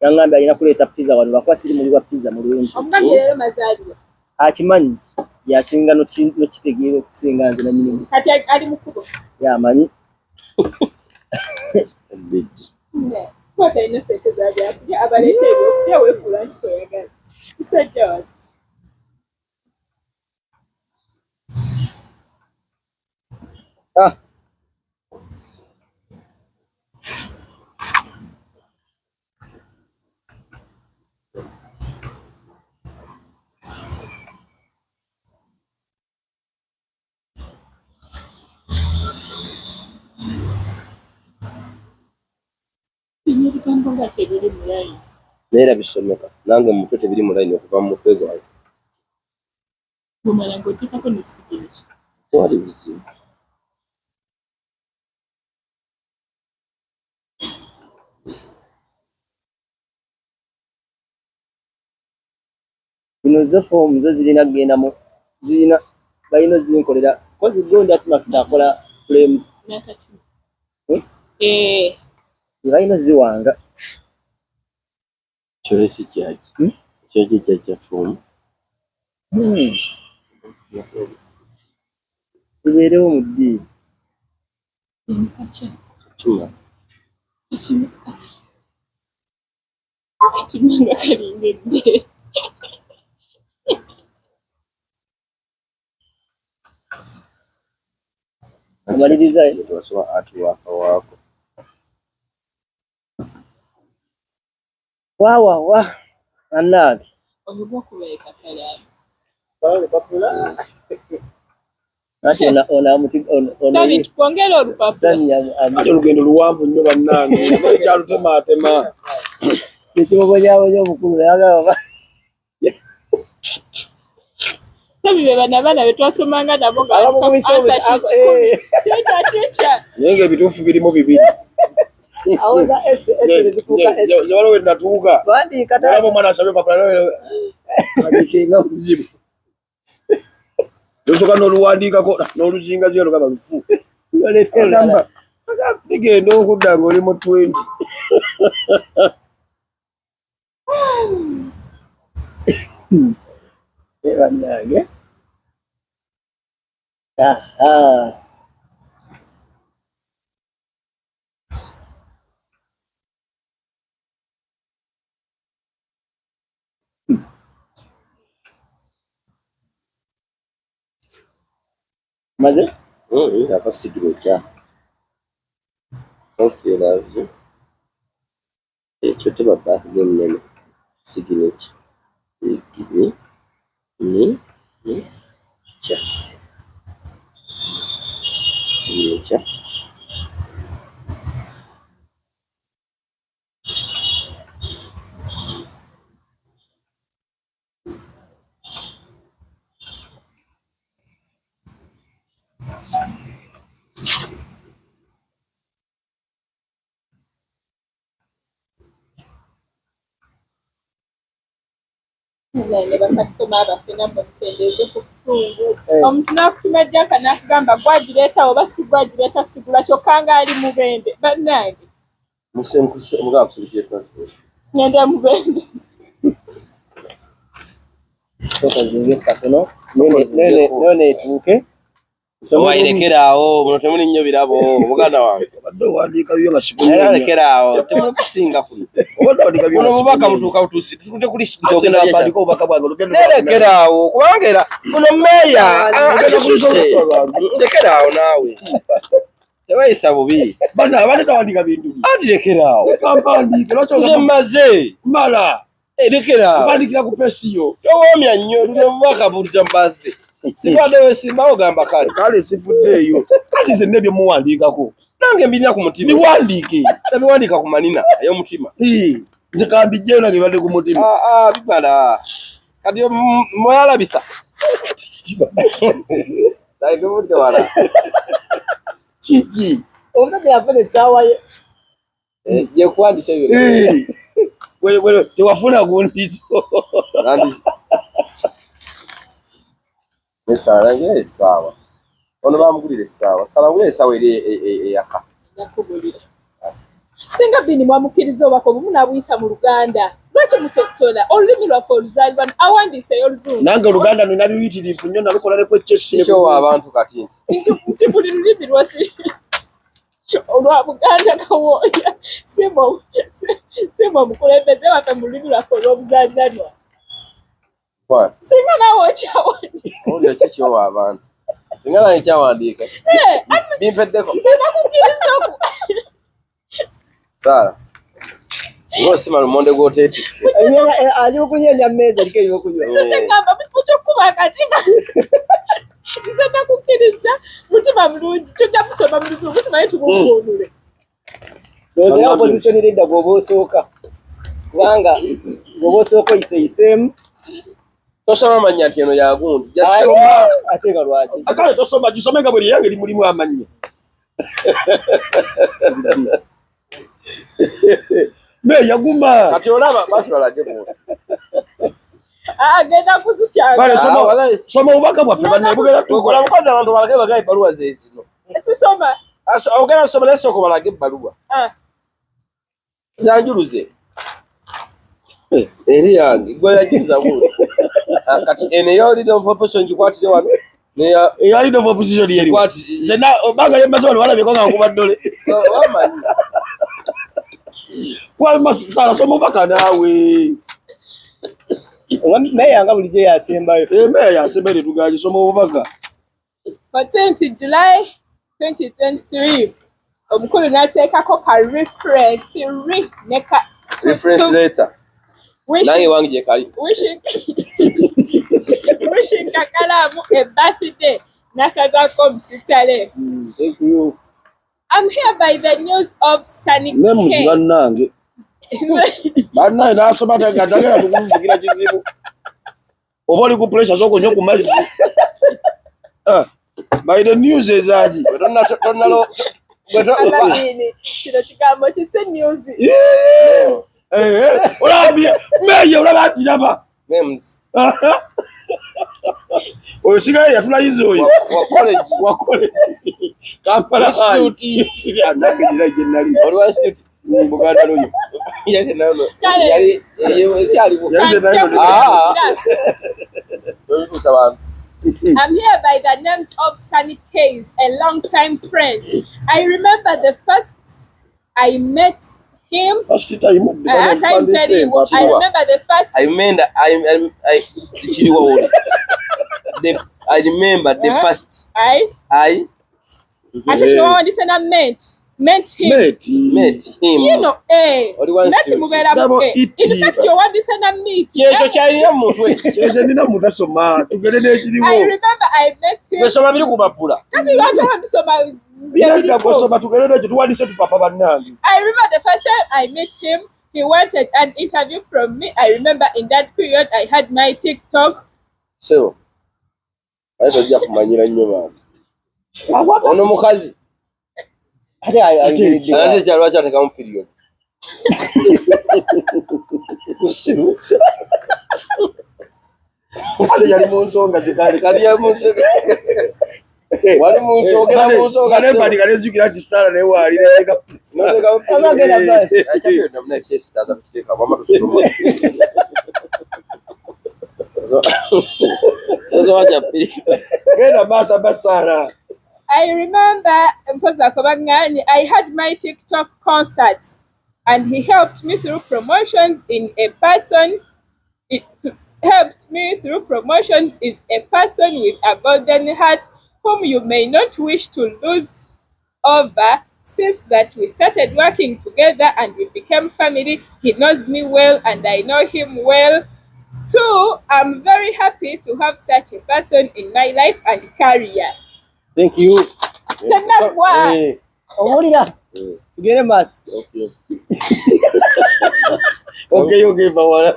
Yangambye alina kuleeta pizza wano lwakuba siri muli wa pizza mulungi. Omugambye leero mazaalibwa. Akimanyi yakinga n'okitegeera okusinga nze nannyini. Kati ali mu kkubo. Yamanyi. Kuba talina ssente za byakulya abaleeta ebyokulya weefuula nti toyagala. Musajja wattu. Ah. Ebigambo nga tebiri mu layini. Naye era bisomeka nange mu mutwe tebiri mu layini okuva mu mutwe gwange. Bw'omala ng'oteekako ne signature. Tewali buzibu. Zino zo foomu zo zirina kugenda mu zirina balina ozinkolera kozi gundi Atimax akola frames. Eh. Balina ziwanga. Kyo si kyaki. Kyo kyo kya foomu. Zibeerewo mu ddiini. Kima. Katima nga kalinga eddere. Amaliriza. Tewasoma artwork waako. Wa wa wa. Bannange. Oyo gwokuba ye Kakalamu. Ati Sami tukwongere olupapula. Ate olugendo luwanvu nnyo bannange. Ekyalutematema. Ekibobonyabonya omukulu nayagamba. Sami be bano abaana be twasomanga nabo nga teacher teacher. Naye ng'ebituufu birimu bibiri. Awoza S S nezikuuka S. Nze waliwo we natuuka. Wandiika Nalaba omwana asabye olupapula abikenga buzibu. Nosooka n'oluwandiikako n'oluzingazinga lugamba lufu. Agamba ligenda okudda ng'oli mu 20. Bannange. Aha. Maze? Aka signature. Thank you, love you. Ekyo teba birthday nnene. Signature. Signi. Ni. Ni. Cha. Signature. Ne bakasitoma baffe nammwe mukendeeze ku busungu. Omuntu n'akutuma jjanka n'akugamba gwagireeta oba si gwagireeta sigula kyokka ng'ali Mubende. Bannange. Ngenda Mubende. Sooka ozinge katono none etuuke. Oba muno temuli nnyo birabo muganda wange. Obadde owandiika byo nga sikunyeenya. Lekera awo temuli kusinga kuno. Obadde owandiika byo nga Buno bubaka sikunyeenya. butuuka butuusi tekuli Ate nga mpandiika obubaka bwange olugendo Lekera awo kubanga era buno meeya akisusse. Lekera awo naawe. Tebayisa bubi. Bana abadde tawandiika bintu bye. Anti lekera awo. Leka mpandiike lwaki Nze mmaze. Mala. Lekera awo. Mpandiikira ku pesiyo. Towoomya nnyo luno bubaka bututa mbazze. Sibadde wesimbawo gamba kale. Kale sifuddeeyo. Ati nze nnebye muwandiikako. Nange mbirina ku mutima. Biwandiike. Nabiwandiika ku manina ay'omutima. Nze kambijjeyo nange bibadde ku mutima. Ah, ah, bibala kati mweyalabisa saidubudde wala. Kiki? Omusajja yafuna essaawa ye. Eh, yekuwandisa ebyo. Eh, wele tewafuna gundizo. Essaawa nange essaawa ono bamugulira essaawa sala ngulira essaawa eri eyaka. Nakubulira. Singa Bini mwamukkiriza obubaka obumu n'abuyisa mu Luganda, lwaki musosola olulimi lwaffe oluzaalibwa awandiiseeyo Oluzungu? Nange Oluganda nina luyitirivu nnyo, nalukola ne ku ekyessi. Kikyowa abantu kati nti Nti buli lulimi lwosi olwa Buganda kawooya simba omukulembeze waffe mu lulimi lwaffe olw'obuzaaliranwa. Bwana, Singa naawe okyawandiika. owulira kikyowa abantu singa nange kyawandiika bimpeddeko. Nze nakukkiriza oku Saala ng'osima lumonde gw'oteetikke. Ali okunyenya mmeeza eriko ebyokunywa. Nze kyengamba mu kifo ky'okukuba akati nga nze nakukkiriza mutima mulungi tujja musoma mu Luzungu tumanyi tubuvvuunule. Ndowooza era opposition leader gw'oba osooka, kubanga gw'oba osooka oyiseeyiseemu. Tosoma mannya nti eno yagundi. Aye, Soma. Ate nga lwaki? Akale tosoma, gisome nga bwe yange limulimu amannya. Me yaguma. Kati olaba bati balage bwoti. Agenda kuzikyanga. Bale, soma. Ah, wala Soma obubaka bwaffe banne bugenda Okola tukola. bukozi abantu balage bagaye ebbaluwa ze zino. Sisoma. Ogenda soma naye sooka balage ebbaluwa. Ah. Zanjuluze. Eri yange gwe yajuza bwoti. Ah, kati eno eya leader of opposition gikwatire wano. Neya Eya leader of opposition yeriwo. gikwatire. Nze na obanga lyemaze wano walabyeko nga nkuba ddole. Wamanyi. Wamma Sara soma obubaka naawe. Meeya nga bulijjo yasembayo. Eh, meeya yasembayo tetuganye soma obubaka. 14th July 2023 omukulu n'ateekako ka reference re ne ka Reference letter. Nange wange gye kali. Wishing Kakalaamu a birthday n'asazaako omusitale. Thank you. I'm here by the news of Sunny Nemuzi K. bannange. Bannange n'asoma nga tagenda tukuvugira kizibu. Oba oli ku pressure z'okunywa ku mazzi. Ah, by the news ezaagi. Gwe tonnalo gwe Alabini, kino kigambo kise news. Eh, eh, olaba meeya olaba akiraba. Mems. Oyo sigaye yatulayiza oyo. Wa college. Wa college. Kampala High. Institute. Nange ngira gye nali. Oli wa institute. Mu Buganda Royal. Yali nayo. Kale. Yali ekyaliwo. Yali nayo. Ah. Tobituusa bantu. I'm here by the names of Sunny Case, a longtime friend. I remember the first I met him. First time. Time telling you, I remember the first. I remember I kiriwo woli. The I remember the first I I ate kino wawandiise na met him. Met. met him. You know, eh. Oli wa Met institute. mubeera Nabo mu eh. iti. In fact, owandiise na meet. Kyekyo kyalina mu mutwe. Kyekyo nina mutasoma tugende n'ekiriwo. I remember I met him. Bwesoma biri ku mapula. Kati lwaki wabisoma Nedda byebiriko? bw'osoma tugende n'ekyo tuwandiise tupapa bannange. I remember the first time I met him, he wanted an interview from me. I remember in that period I had my TikTok. Sebo. Aye tojja kumanyira nnyo bantu. Ono mukazi Ate ayogeredde. ate kyalo lwaki atekamu period. Kusiru. Ate yali mu nsonga ze kale. Kati ya mu nsonga. Wali mu nsonga mu nsonga. Nempandika nenzijukira nti Sara naye waali neteeka Notekamu period. Amagenda maaso. Ekya period namuna ekyesitaaza kukiteeka wamma tusoma. Tosoma kya period. Genda maaso aba Sara. I remember Mpoza Kobangani, I had my TikTok concert and he helped me through promotions in a person. It helped me through promotions is a person with a golden heart whom you may not wish to lose over. Since that we started working together and we became family, he knows me well and I know him well. Two, I'm very happy to have such a person in my life and career. Thank you. Tennagwa. Eh, Owulira? Tugende maaso. Okay, okay, bawala.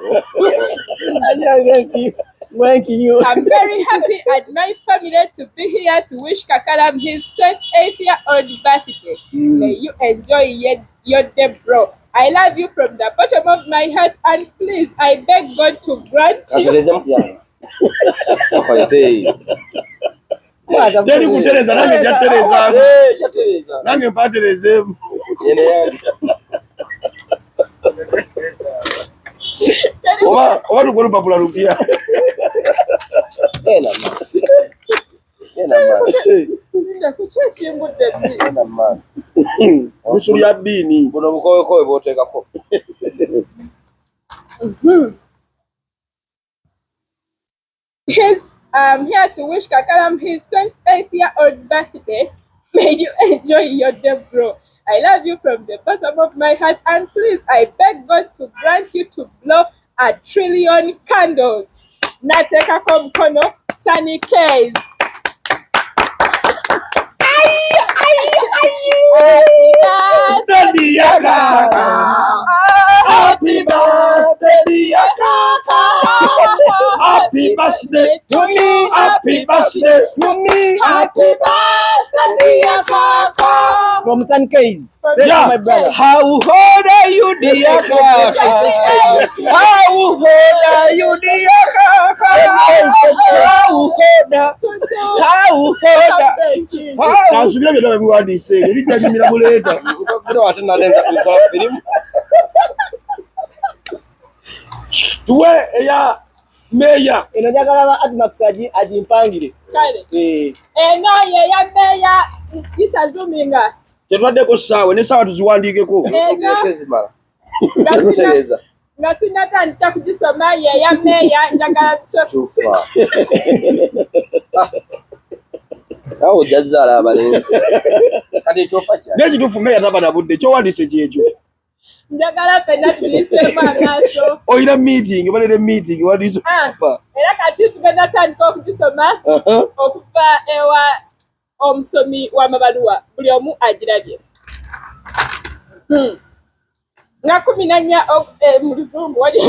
Thank you. Thank you. I'm very happy and my family to be here to wish Kakalam his 28th year old birthday. May you enjoy your day, bro. I love you from the bottom of my heart, and please, I beg God to grant you. Teri kutereza nange jatereza. Nange mpaterezeemu. Oba oba tugwe olupapula lupya. Lusu lya bbiini. Buno bukowekowe bw'oteekako. He's here to wish Kakalam his 28th year old birthday. May you enjoy your day, bro. I love you from the bottom of my heart, and please, I beg God to grant you to blow a trillion candles. Nateekako omukono, Sunny Case. Daddy Yakaka. Happy birthday, dear Kaka. Happy birthday to me. Happy birthday To me. Happy birthday, dear Kaka. From Sun Case. Thank Yeah. you, my brother. How old are you, dear Kaka? How old are you, dear Kaka? How old are How old are How Kansubira byonna babiwandiise ebyo bijja bimira muleeta. Old ate nalenza kukola firimu. Tuwe eya meya. Eno njagala ba Admax agimpangire. Kale. Eh, Eno ye ya meya isazuminga. Tetwaddeko ssaawa n'essaawa tuziwandiikeko. Eno Tezimala. nga sina- Tutereeza. nga sinatandika kugisoma ye ya meya njagala Tufa. Awo ojja zaala abalenzi. Kati ekyofa kya. N'ekituufu meya taba na budde kyowandiise kyekyo. Njagala ffenna tuyiseemu amaaso. Olina meeting balere meeting wandiise. Ah, era kati tugenda tandika okugisoma okuva ewa omusomi w'amabaluwa buli omu agirabye. Nga 14 mu luzungu wali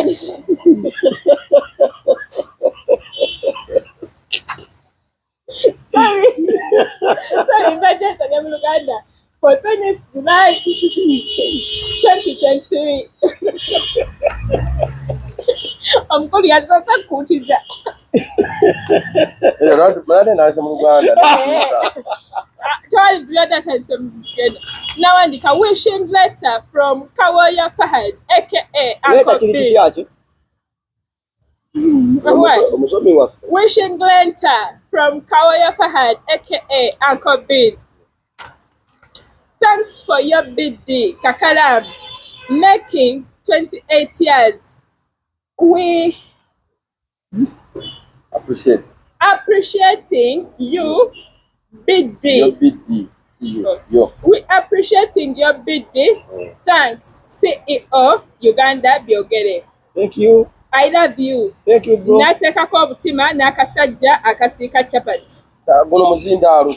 Sorry. Sorry, mbadde nsomye mu Luganda. 14th July 2023. Omukulu yasoose kukuutiza. Malade nalese mu Luganda. Twali byadde atandise mu Luganda. Nawandika wishing letter from Kawoya Fahad aka leeta Uncle kiri B. kitya kyo? What? Omusomi waffe. Wishing letter from Kawoya Fahad aka Uncle B. Thanks for your BD, Kakalam, making 28 years. We Appreciate. appreciating you, BD. Your BD. See you. Yo. We appreciating your BD. Thanks, CEO Uganda Byogere. Thank you. I love you. Thank you, bro. N'ateekako obutima n'akasajja akasiika chapati. Guno muzindaalo.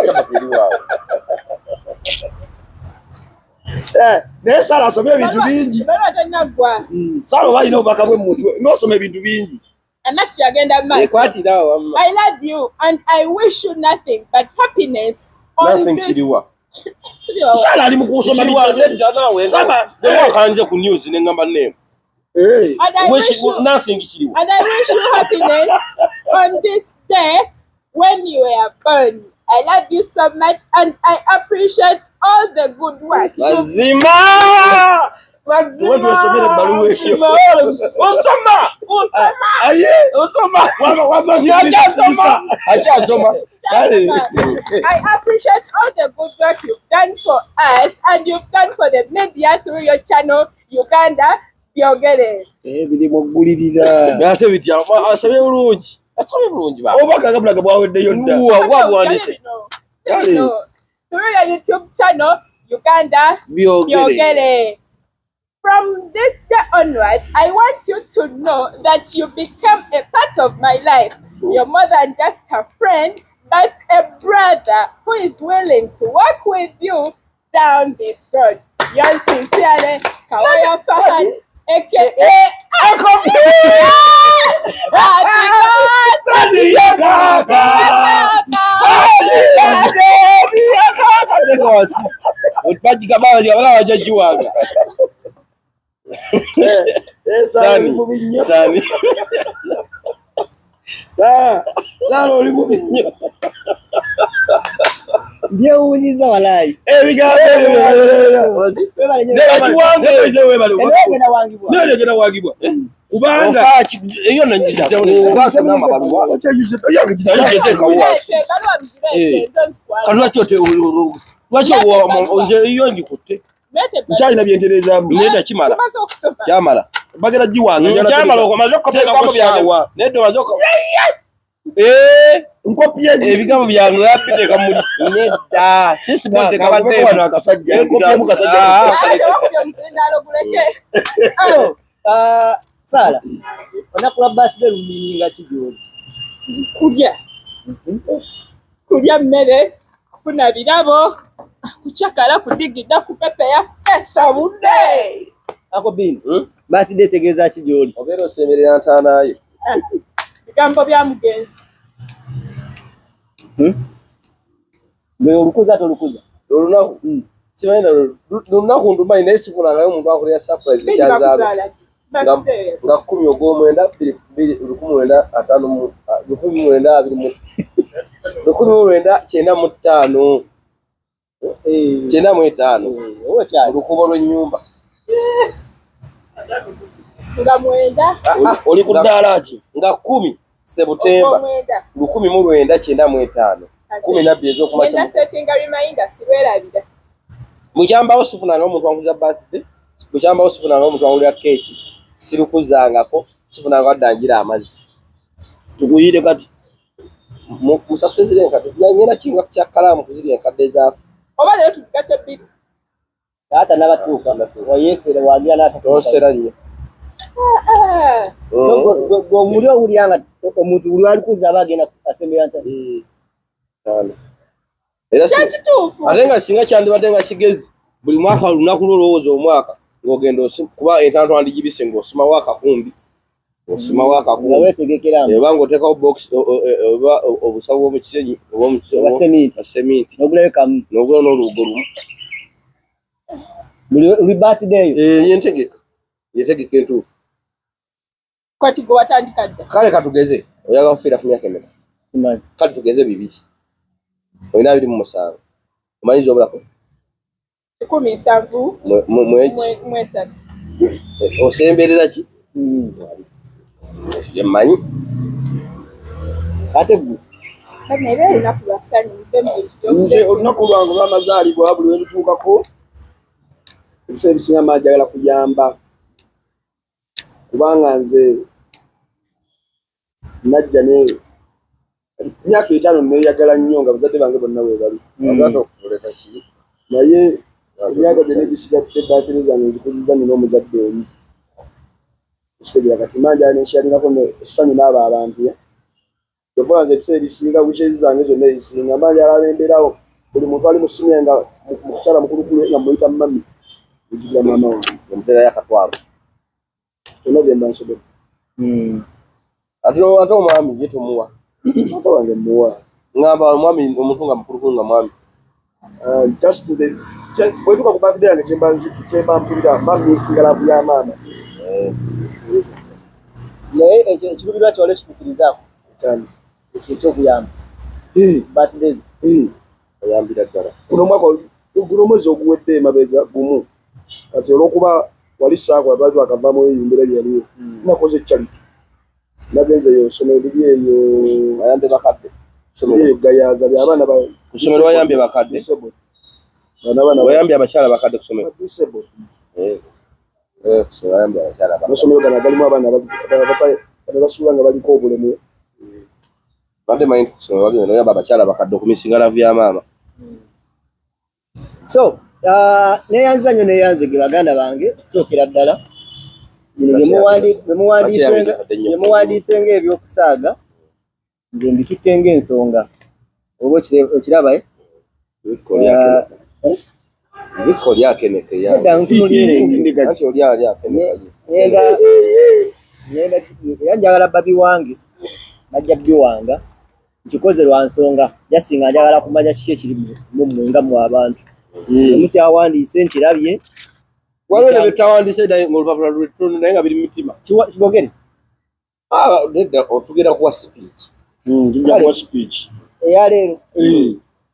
Chapati eri waawo. Naye Sara asomye ebintu bingi. Baluwa tonnaggwa. Sara oba alina obubaka bwe mu mutwe n'osoma ebintu bingi. Amaaso kyagenda mu maaso. Ekwatira awo wamma. I love you and I wish you nothing but happiness on Nothing this. kiriwa. Siriwa. Sara ali mu kusoma Kiriwa bitabo. nedda naawe. Sama- Newakanje ku news ne ngamba name. Eh. And I Wish wish you, nothing kiriwa. and I wish you happiness on this day when you were born. I love you so much and I appreciate all the good work you've Mazima! Tuwe twesomere ebbaluwa eyo. Osoma! Osoma! Aye. Osoma! Wava Akyasoma! Akyasoma! Kale. I appreciate all the good work you've done for us and you've done for the media through your channel, Uganda Byogere. Ebirimu oggulirira. Ate bitya asomye bulungi. Asomye bulungi ba. Obubaka nga bulaga bwaweddeyo dda. Wa wabuwandiise. Kale. Through your YouTube channel, Uganda Byogere. Byogere. From this day onwards, I want you to know that you become a part of my life. You're more than just a friend, but a brother who is willing to work with you down this road. Yours sincerely, Kawaya Fahan, aka Uncle Happy birthday! Bajagiwanga. Sani. Sara oli mubi nnyo. Byewuunyiza walayi. Ebigambo ebyo wangibwa. Kubanga eyo lwaki ngikutte? Nkyalina byentereezaamu. Nedda kimala. Kyamala. Bagenda giwanga. Kyamala omaze okukopa ebigambo byange. Nedda omaze nkopi ebigambo byange babiteeka muli. Nedda. Sisi boteeka badde. Wano akasajja. Nkopyemu kasajja. So, Sara, olunaku lwa birthday lumininga ki gy'oli? Kulya. Kulya mmere, kufuna birabo, kucakala, kudigida, kupepeya, kukesa budde. Ako Bini, birthday etegeeza ki gy'oli? Obeera osemberera ntaana ye. Bigambo bya mugenzi. Gwe olukuza tolukuza? Olunaku. Simanyi na lunaku ndumanyi naye sifunangayo omuntu akolera surprise ekyanzaalo. Nga 10 ogw'omwenda 2 1950 1995 95 olukubo lw'ennyumba. Nga mwenda. Oli ku ddaala ki? Nga 10 Sebutemba 1995 12 ez'okumakya. Ngenda settinga reminder sirwerabira. Mukyambawo sifunanga omuntu ankuza birthday, mukyambawo sifunanga omuntu angulira keeki, sirukuzangako, sifunanga wadde anjira amazzi. Tukuyire kati. Musasule ziri enkadde. Ngenda kinga kya kkalaamu kuziri enkadde ezaafu. Oba leero tuzigatte bbiri. Taata n'abatuuka wayeesera wagira n'atatuuka. Toosera nnyo. So gwe omuli owulira nga omuntu buli alikuza aba agenda asembera nta. Era kituufu. Ate nga singa kyandibadde nga kigezi buli mwaka olunaku lw'olowooza omwaka ng'ogenda kuba entantu andigibise ng'osimawo akakumbi. Osimawo akakumbi. Nga weetegekeramu. Oba ng'oteekawo box oba obusawo bw'omukisenyi oba Oba seminti. seminti. N'ogulayo kamu. N'ogulayo n'olubugo lumu. Buli birthday eyo. Yentegeka. Yentegeka entuufu. Kati gwe watandika dda. Kale katugeze oyagala kufiira ku myaka emeka? Simanyi. Kale tugeze 2. Olina 27. Omanyiza obulako? 17. Mweki. 3. Osemberera ki? Yemmanyi. Ate gwe. Naye olunaku lwa ssanyu muve mu bintu Nze olunaku lwange olw'amazaalibwa buli lwe lutuukako ebiseera ebisinga mba njagala kuyamba kubanga nze najja ne myaka 5 neeyagala nnyo nga bazadde bange bonna we bali. Naye emyaka gyonna egisigadde birthday zange nzikuzizza nnina omuzadde omu. Ekitegeera kati mba njagala nensharingako essanyu n'abo abantu. Kyova nze ebiseera ebisinga wishes zange zonna ezisinga mba njagala ab'embeerawo buli muntu ali mu ssimu yange nga mukyala mukulukulu nga muyita mummy nzijukira maama wange. Omuteerayo akatwalo. Kyonna gye mba nsobodde. Ate omwami ye tomuwa. Taata wange mmuwa. Ngamba omwami omuntu nga mukulukulu nga mwami. Just nze bwe ntuuka ku birthday yange kyemba mpulira mba missinga love ya maama. Naye ekiruubirirwa kyo wali okituukirizaako? Ekyani? Ekyo eky'okuyamba. Birthdays. Oyambira ddala. Guno omwaka guno omwezi oguwedde emabega gumu. Kati olw'okuba wali saakola twali twakavaamu eyo embeera gye yaliwo. Nakoze charity. Nagenze eyo ssomero liri eyo. Bayambe bakadde. Liri eyo Gayaza ly'abaana ba Ku ssomero wayambye bakadde. Disabled. Bano abaana Wayambye abakyala bakadde ku ssomero. Disabled. Ku ssomero wayambye abakyala bakadde. Amasomero gano agalimu abaana bano basuula nga baliko obulemu. Badde manyi ku ssomero bagenda oyamba abakyala bakadde okumisinga love ya maama. So, neeyanza nnyo neeyanzege baganda bange okusookera ddala. Bino bye muwandiise ng'ebyokusaaga nze mbitutte ng'ensonga. Oba okiraba, eh? Biko lyakeneke ya. Nedda ntunuulira Ndiga ki? Anti oli ali akeneka ye. Ngenda ngenda era njagala babi wange bajja biwanga nkikoze lwa nsonga jasinga njagala kumanya kiki ekiri mu mmwe nga mmwe abantu mukyawandiise nkirabye. Waliwo ne betawandiise naye ng'olupapula lwettono naye nga biri mu mitima. Kibogere. Ah, nedda otugenda kuwa speech. Tujja kuwa speech. Eyaleero.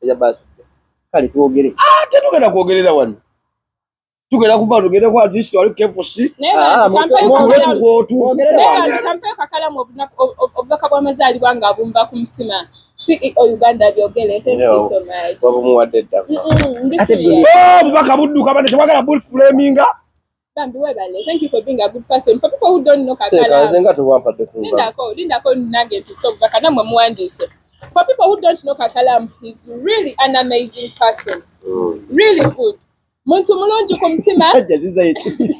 Eya birthday. Kale twogere. Ate tugenda kwogerera wano, tugenda kuva tugende ku artist wali KFC. Naye Ah, bambi, kampeyo tule kakalamu. tukwotu. Naye bambi, kampeyo kakalamu obubaka bw'amazaalibwa ng'abumba ku mutima. CEO Uganda byogere. Thank you so much. Wabumuwadde dda. Ndi Ate serious. Oh, obubaka budduka bane tebwagala bulframinga. Bambi webale. Thank you for being a good person. For people who don't know Seeka nze Kakalamu, nga tewampadde ku ngalo. lindako, lindako nange mpise obubaka nammwe muwandiise. For people who don't know Kakalamu, he's really an amazing person. Really good. Muntu mulungi ku mutima. Sajja zizayo ekibi.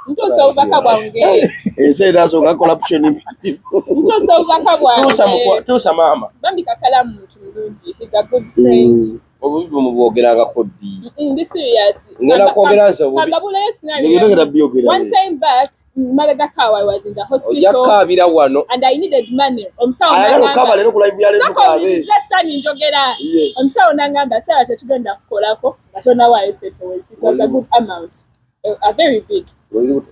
Ntuusa obubaka bwange. Ensi erasooka corruption mpitirivu. Ntuusa obubaka Tuusa bwange. tuusa maama. Bambi Kakalamu muntu mulungi. He's a good friend. Obubi bumubwogerangako ddi? Ndi serious. Ngenda kwogera nze obubi. Kambabulayo Nze scenario. ngenda byogera. One time back, mabegako awo I was in the Ojja hospital kukaabira wano. and I needed money. Omusawo Ayagala n'angamba- okukaba leero ku live ya leero Sooka tukaabe. owulirize Sani njogera. Ye. Omusawo n'angamba Sarah tetugenda kukolako nga tonawaayo ssente wezi. It was a good amount. A very big.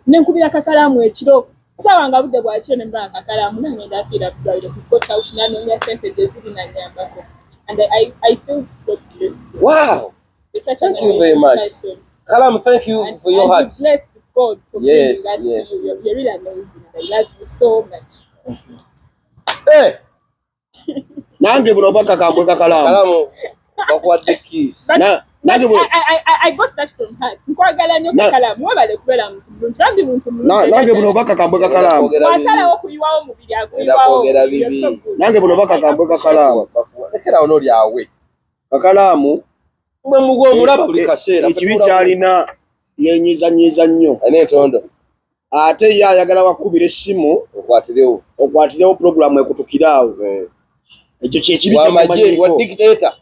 Ne nkubira Kakalamu ekiro. Ssaawa nga budde bwa kiro ne mbanga Kakalamu nangenda afiira ku ddwaliro ku got out n'anoonya ssente gye ziri n'annyambako. And I feel so blessed. Wow. You're such an Thank you very amazing much. person. Kalamu, thank you And, for your and heart. be blessed God for Yes, bringing us yes, to you. You're really amazing. And I love you so much. Eh, Nange buno obubaka kambwe Kakalamu. Kalamu bakuwadde kiss. But, Nange but buno I got that from her. Nkwagala nnyo Kakalamu. Webale kubeera muntu mulungi. Bambi muntu mulungi. Nange buno obubaka kambwe Kakalamu. Bw'asalawo okuyiwawo omubiri aguyiwawo. Kwogera You're bibi. so good. Nange buno obubaka kambwe Kakalamu. Lekera wano lyawe. Kakalamu Mwe mugwe omulaba buli kaseera. ekibi kyalina yenyizanyiza nnyo. Alina entondo. Ate ye ayagala wakubira essimu Okwatirewo. okwatirewo puroguramu ekutukire awo. Ekyo kyekibi Wamagye, wa kyemumanyiiko. dictator.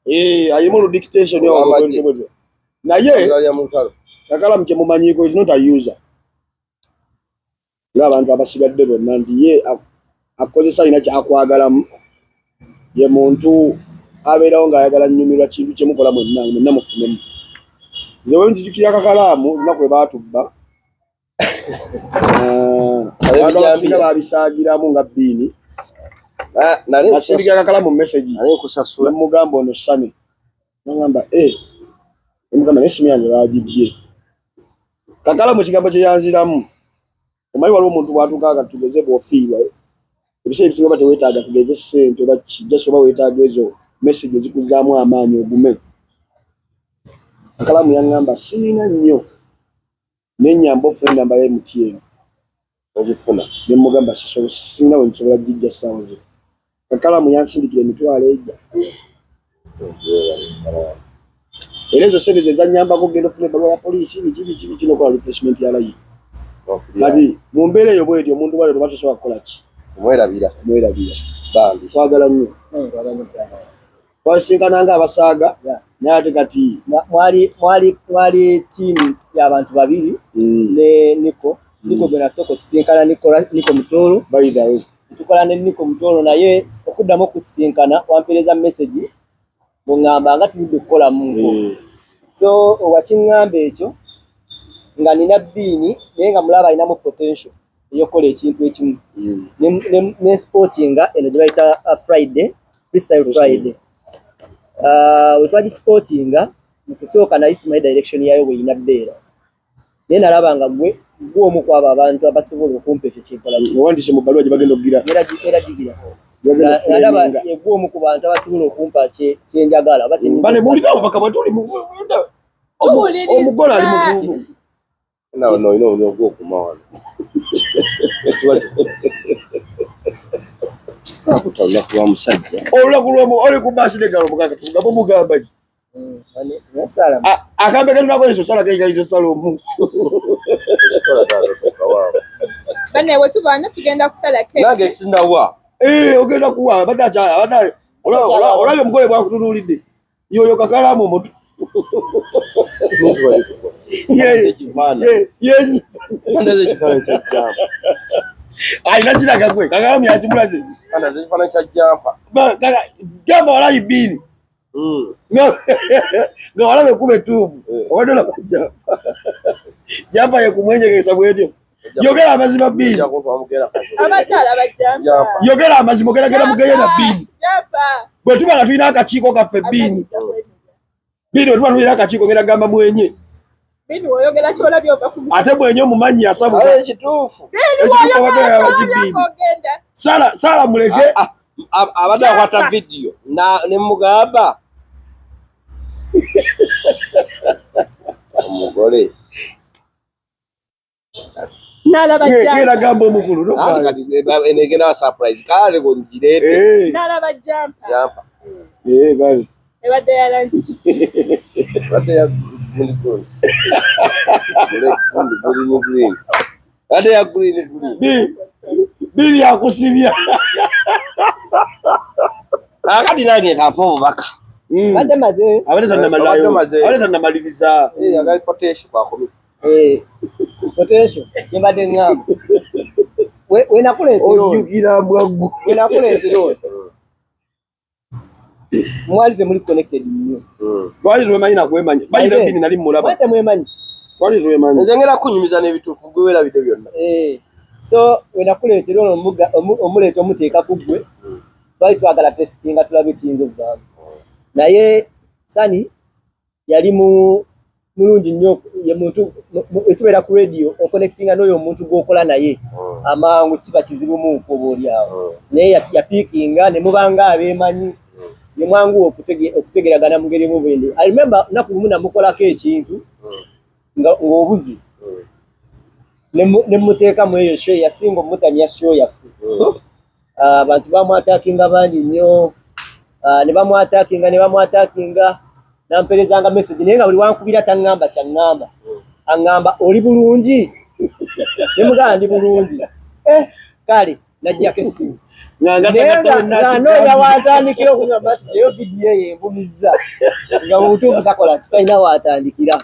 Eh, alimu oludictation Wamagye. olwo. Naye Alya mu lutalo. Kakalamu kyemumanyiiko is not a user. Ng'abantu abasigadde bonna nti ye akozesa alina kyakwagalamu. Ye muntu abeerawo ng'ayagala nnyumirwa kintu kyemukola mwenna mwenna mufunemu. Nze bwe nzijukira Kakalaamu olunaku lwe baatubba, abantu abasinga baabisaagiramu nga bbiini. Ah, nali Nasindikira Kakalamu message nali nkusasula. ne mugamba ono Sani. Nangamba eh, nemugamba n'essimu yange baagibbye. Kakalamu ekigambo kye yanziramu, omanyi waliwo omuntu bw'atuuka nga tugeze bw'ofiirwa, ebiseera ebisinga oba teweetaaga tugeze ssente oba ki, just oba weetaaga ezo message ezikuzzaamu amaanyi ogume. Kakalamu yaŋŋamba siina nnyo nennyamba ofuna ennamba ya MTN. Ogifuna. Ne mugamba sirina we nsobola gijja ssaawa zino. Kakalamu yansindikira emitwalo ejja. Era ezo ssente ze zannyambako okugenda ofuna ebbaluwa ya poliisi biki biki biki n'okola replacement ya layini. Kati mu mbeera eyo bw'etyo omuntu bw'atyo toba tosobola kukola ki? Omwerabira. Mwerabira. Bambi. Twagala nnyo. Twasisinkana nga abasaaga naye ate kati Mwali ttiimu y'abantu babiri ne Niko. Niko gwe nasooka okusisinkana Niko Mutoro. By the way. Tukola ne Niko Mutoro naye okuddamu okusisinkana wampeereza message bw'oŋŋamba nga tuludde okukolamu nko. So wakiŋŋamba ekyo nga nina bbiini naye nga mulaba alinamu potential ey'okukola ekintu ekimu. Ne sportinga eno gye bayita Friday, Freestyle Friday. We twagisportinga mu kusooka naye simanyi direction yaayo bw'erina bbeera. Naye nalaba nga gwe omu ku abo abantu abasobola okumpa ekyo kyenkola ki. Owandiise mu bbaluwa gye bagenda okugira. Era gigira. Gye bagenda Nalaba okuframinga. ye gwe omu ku bantu abasobola okumpa kye njagala oba kye nnyinza Bane okukola. buulira obubaka bwe tuli Tuwuliriza. omugole ali mu Nawe no olina olina ogw'okuma wano. Ekiba Akuta olunaku lwa musajja. Olunaku lw'omu oli ku baasi ne galo muganga tugamba mugamba ki? Naye Sala, Akambe ke tunakozesa osala ke kayinza osala omu. Ekikola taata tuuka waawo. Banne bwe tuva wano tugenda kusala keeki. Nange sinawa. Eh, ogenda kuwa abadde olabye omugole bwakutunuulidde. Yoyo kakalamu omutu. Kandaze ekifaananyi kya jampa. Alina kiraga gwe kakalamu yakimulaze. Kandaze ekifaananyi kya jampa. Gamba walayi bbiini. Nga walaba ekkuba ettuufu. Obadde olaba jampa. Jampa ye kumwenjegesa bwetyo. Yogera amazima bbiini. Abadde alaba jampa. Yogera amazima ogeragera mugeye na bbiini. Jampa. Bwe tuba nga tulina akakiiko kaffe bbiini. Bbiini bwe tuba tulina akakiiko ngenda gamba mwenye. Bini woyogera kyolabye ova ku Ate mwenye omumanyi asabuka. Kale ekituufu. Bini Ekituufu woyogera abadde alaba kyolabye kibbiini. ogenda. Sala Sala muleke. Abadde akwata vidiyo ne mugamba omugole Nalaba Ngenda jampa. gamba omukulu anti tofaayo. kati enegenda wa surprise kale ngireete Eh, Nalaba jampa. jampa eh, kale. Ebadde ya langi. badde ya green green green green badde ya green green Bili yakusibya. kakati nange kampa obubaka Badde maze. Abadde tannamalayo. Abadde maze. Abadde tannamaliriza. agali potential kwakomi Potential kyembadde ŋŋamba. We nakuleetera ono. Ojjukira mbwaggu. We nakuleetera ono. Mwali temuli connected nnyo. Twali twemanyi nakwemanya. Bayira Aye. Bini nali mmulaba. Mwali temwemanyi. Twali twemanyi. nze ngera kunyumiza n'ebituufu gwe weerabidde byonna So we nakuleetera ono omuleeta omuteeka ku ggwe. Twali twagala testinga tulabe ekiyinza okuvaamu. Naye Sani yali mu mulungi nnyo ye muntu etubeera ku radio oconnectinga n'oyo omuntu gw'okola naye amangu kiba kizibu mu oba oli awo. Naye yapiikinga ne mubanga abeemanyi ne mwanguwa okutegeragana mu ngeri emu bwende. I remember lunaku lumu namukolako ekintu ng'obuze ne muteeka mu eyo show yasinga omutanya show yaffe. Abantu bamwatakinga bangi nnyo, ne bamwatakinga ne bamwatakinga namperezanga message naye nga buli wankubira taŋŋamba kyaŋŋamba. Aŋŋamba oli bulungi? Ne mugamba ndi bulungi. Kale najjako essimu. Nga Naye ngatta nga anoonya w'atandikira okugamba nti eyo vidiyo eyo envumizza nga mu butuufu takola kitalina w'atandikira.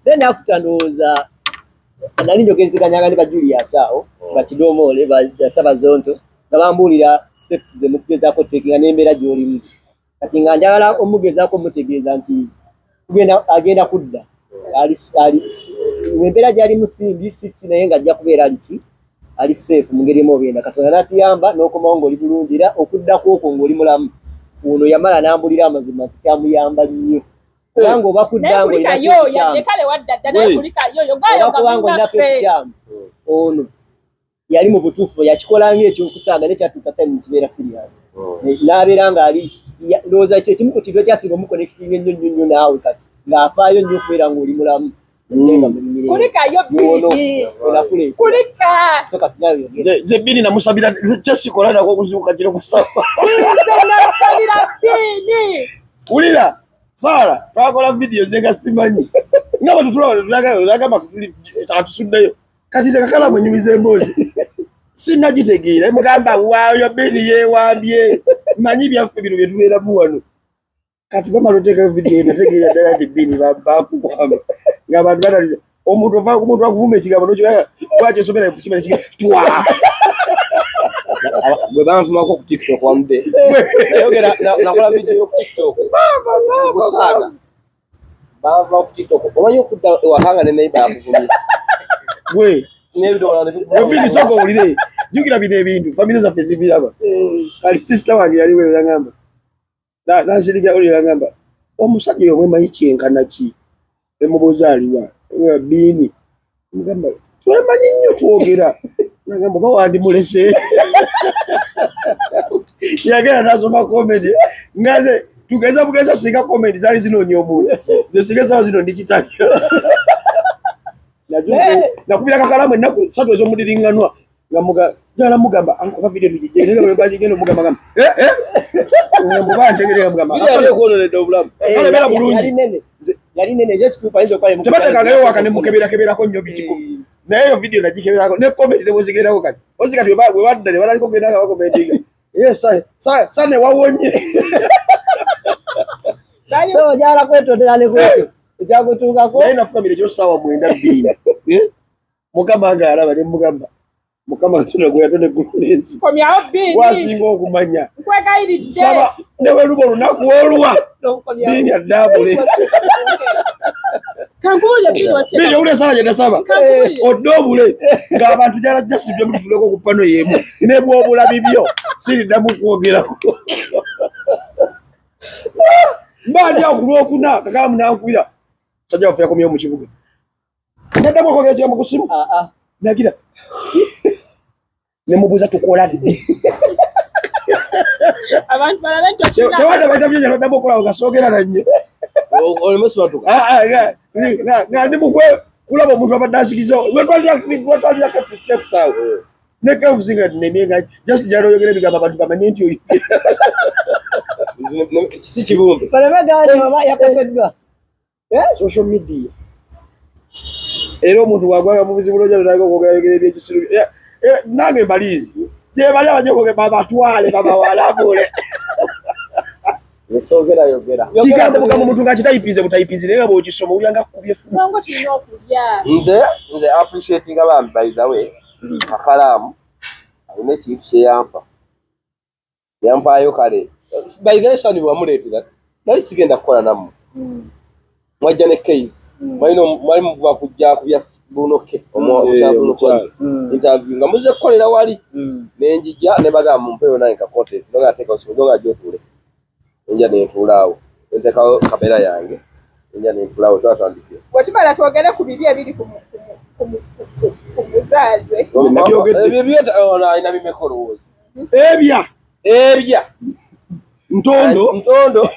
Then after ndowooza nali njogezeganyanga ne ba Julius awo bakidomoole ba Sabazonto nga bambuulira steps ze mukugezaako otekinga n'embeera gy'olimu. Kati nga njagala omugezaako omutegeeza nti agenda kudda. Embeera gy'alimu si mbi si ki naye ng'ajja kubeera ali ki? Ali safe mu ngeri emu oba endala. Katonda n'atuyamba n'okomawo ng'oli bulungi era okuddako okwo ng'oli mulamu. Ono yamala n'ambulira amazima nti kyamuyamba nnyo. Kubanga oba kudda Naye ng'olinako kulikayo ekikyamu. yadde kale wadda dda naye kulikayo yogayoga Oba kubanga olinako munnaffe. ekikyamu. Ono yali mu butuufu yakikola ng'ekyokusaaga naye kyatuuka time kibeera serious. N'abeera ng'ali ndowooza kye kimu ku kintu ekyasinga omuconnectinga ennyo nnyo nnyo naawe kati ng'afaayo nnyo okubeera ng'oli mulamu. Naye nga muli mirembe. Kulikayo Yono, Bini. onakuleetera. Kulika. So kati naawe yogera. Nze Bini namusabira nze kyesikola nako okuzuuka kiro kusaba. Nze nasabira Bini. Wulira Sara twakola vidiyo nze nga simanyi. Nga bwe tutulaba tuli atusuddeyo. Kati nze kakalamu ennyumiza emboozi. Sinnagitegeera mugamba waayo Bini yeewambye. Manyi byaffe bino bye tubeeramu wano. Kati bamala oteekayo vidiyo nategeera ddala nti Bini bakuwamba. Ng'abantu bataliza. Omuntu ova ku muntu akuvuma ekigambo n'okibanga lwaki esomera kimera kigambo twa. Bwe banvumako ku TikTok one day. Nayogera nakola video ku TikTok. Kusaaga. Banvuma ku TikTok. Omanyi okudda ewaka nga ne neighbor akuvumye. Gwe N'ebidomola ne bikuvuma. Bini sooka owulire. Jjukira bino ebintu famire zaffe zibiraba. Kali sister wange yali weyo yangamba. Nansirika oli yangamba omusajja oyo mwemanyi kyenkana ki? Ne mubuuza aliwa? Bini. Mugamba twemanyi nnyo twogera. Nagamba oba wandimulese. Yagenda n'asoma comedy. Nga nze tugeza bugeza singa comedy zaali zinoonya omuntu. Nze singa essaawa zino ndi kitali. Nakubira kakalamu ennaku ssatu ez'omudiriŋŋanwa nga muga njagala mugamba ankuba vidiyo tugijje naye nga bwe bagigenda omugamba gamba eh eh nga mbuba ntegeera mugamba Video yali ekwonoonedde obulamu. Kale beera bulungi. Yali nene. Yali nene ekyo ekituufu ayinza okuba ye Tebateekangayo waka ne mukeberakeberako nnyo bikiko. Naye eyo vidiyo nagikeberako ne comment ne bwezigerako kati. Ozi kati bwe badda ne batandika okugenda nga bakomentinga. Ye sa sa sa ne wawonye. So ojala kwetondera ne kwekyo ekyakutuukako. Naye nafukamira ekiro ssaawa 9 2. Mukama nga alaba ne mugamba, Mukama Katonda gwe yatonda eggulu n'ensi. Komyawo Bini. Wasinga okumanya. Nkwegayiridde. Saba ne bwe luba olunaku olwa. Bini addaabule. Kankubuulire Bini Bini owulira essala gye nasaba. Kankubuulire. Odde obule ng'abantu gyala just byemu tutuleko ku pano y'emu ne bw'obula bibyo siriddamu kwogerako. Mba ndi awo ku Lwokuna Kakalamu n'ankubira, musajja waffe yakomyewo mu kibuga, naddamu okwogera ekigambo ku ssimu. Ah, ah. Nagira ne mubuuza tukola ddi? Abantu balabe nti okirina. Tewadde bayita byenya noddamu okola nga soogera na nnyo. Oleme sibatuka. Ah, ah, nga ndi mukwe kulaba omuntu abadde asikiza lwetwalira kefusi awo ne kefusi nga nemye nga just jala oyogera ebigambo abantu bamanye nti oyi. Si kibumbe. Baleme gaani oba yakoseddwa. Social media era omuntu bwagwanga mu buzibu lojja notandika okwogera yogera ebyekisiru. Nange mbaliizi gye bali abajja okwogera babatwale babawalabule. Soogera yogera. Kigambo bugambo omuntu nga kitayipize butayipize naye nga bw'okisoma owulira nga kkubye effumu. Nongo tulina okulya. Nze appreciating bambi, by the way, Kakalaamu alina ekintu kyeyampa, yampaayo. Kale by the way, Sani wamuleetera nali sigenda kukola nammwe. Mwajja ne case mwali muva kujja ku bya Bruno K Omukyala. Interview nga muze kukolera wali, nenjija ne bagamba mumpeeyo nange ka content noga ateeka noga gy'otuule, enja nentuula awo, nentekawo kamera yange, enja nentuula awo twatandikira. Bwe tumala twogere ku bibi ebiri ku muzaalwe. Nabyogedde. Ebyo byeta ono alina bimeka olowooza? Ebya Ebya Ntondo. Ntondo.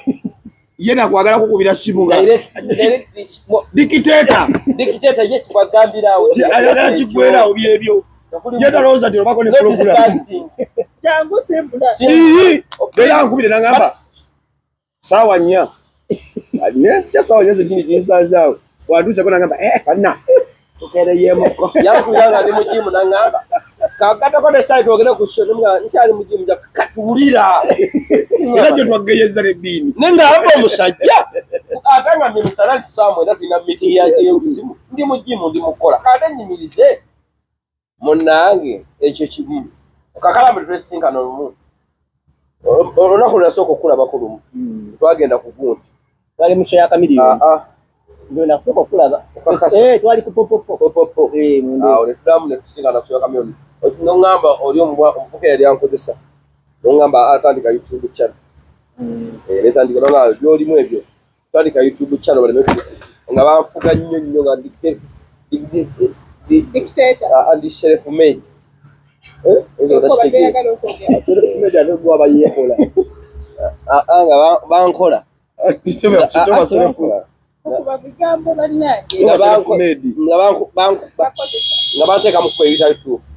Ye nakwagala kukubira simu nga direct dictator. Dictator ye kwagambirawo. Ayagala kiggwerawo byebyo, ye talowooza nti obako ne No program. Discussing. Jangu simbula. Ii, era ankubire nangamba saawa 4, nenzija saawa 4 zenyini zinsanzaawo wantuuseko nangamba, "Eh, banna tukereyemuko." Yankubira nga ndi mu gym naŋŋamba kagatako ne site ogende ku show, nemugamba nkyali mu gym, nja katuwulira. Era gye twageyeza ne Bini. Ne ngamba omusajja ate nga ndi misana nti saa 9 zirina meeting ya gyekusimu, ndi mu gym, ndi mukola ate nyimirize munnange. Ekyo kimu Kakalamu tetwesinkana olumu, olunaku lwe nasooka okulabako lumu twagenda ku gundi. Twali mu show ya Chameleone. Ah, ah. Nze nakusooka okulaba. Okakasa? Eh, twali ku popopo. Popopo. Eh, mu awo netuddamu netusinkana ku show ya Chameleone, noŋŋamba oli omuvuka eyali ankozesa, noŋŋamba atandika YouTube channel. Eh, netandika nonga byolimu ebyo, tandika YouTube channel baleme nga banfuga nnyo nnyo nga Dictator. Ndi self made. Ko badde oyagala okwogera. Self-made ate gwe aba yeekola. Nga bankola. Toba self Okuba bigambo bannange. Nga Toba self-made. Nga Bakozesa. Nga banteeka mu kuba ebitali tuufu.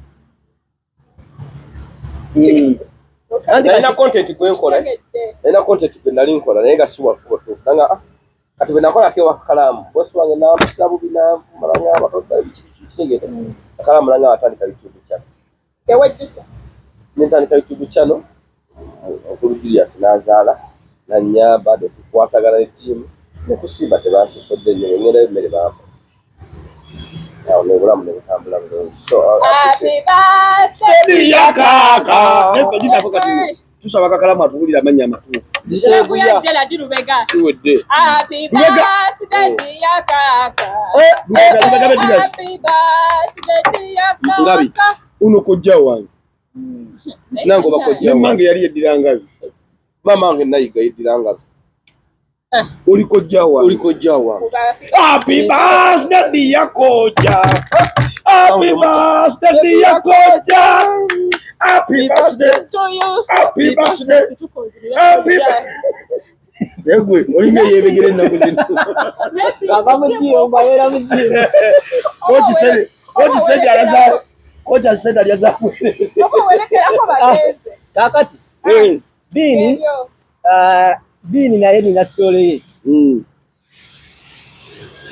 Anti nalina content gwe nkola. Kitegedde. Nalina content gwe nali nkola naye nga si wakuba tuufu nanga, ah, kati bwe nakolako ewa Kakalamu, bosi wange nampisa bubi, nanvuma, nangamba biki biki, kitegeeza Kakalamu nangamba atandika YouTube channel. Tewejjusa. Nentandika YouTube channel, okulu Julius nanzaala nanyamba nekukwatagana ne ttiimu nekusimba, tebansosodde nnyo, ngendayo emmere bampa awo n'obulamu ne butambula bulungi. So, I Happy birthday. Yakaka gidako kati tusaba Kakalamu atuwulire amannya amatuufu. Kiseeguya. Gerald Lubega. Kiwedde. Happy Lubega. birthday dear kaka. Lubega, Lubega Bedigazi. Happy birthday dear kaka. Ngabi. Uno kojja wange. Nange oba kojja Ne mmange yali yeddira Ngabi. Maama wange nayiga yeddira Ngabi. Oli kojja wange. Oli kojja wange. Happy birthday dear koja. Happy birthday dear koja. Happy birthday. To you. Happy birthday. Happy Egwe olinga yebegera ennaku zino. Ava mu gym, babeera mu gym. Kochi sente, kochi sente alaza, kocha sente alyaza bwerere. Oba werekerako bagenze. Kaakati Bini, Ebyo. ah, Bini naye nina story ye.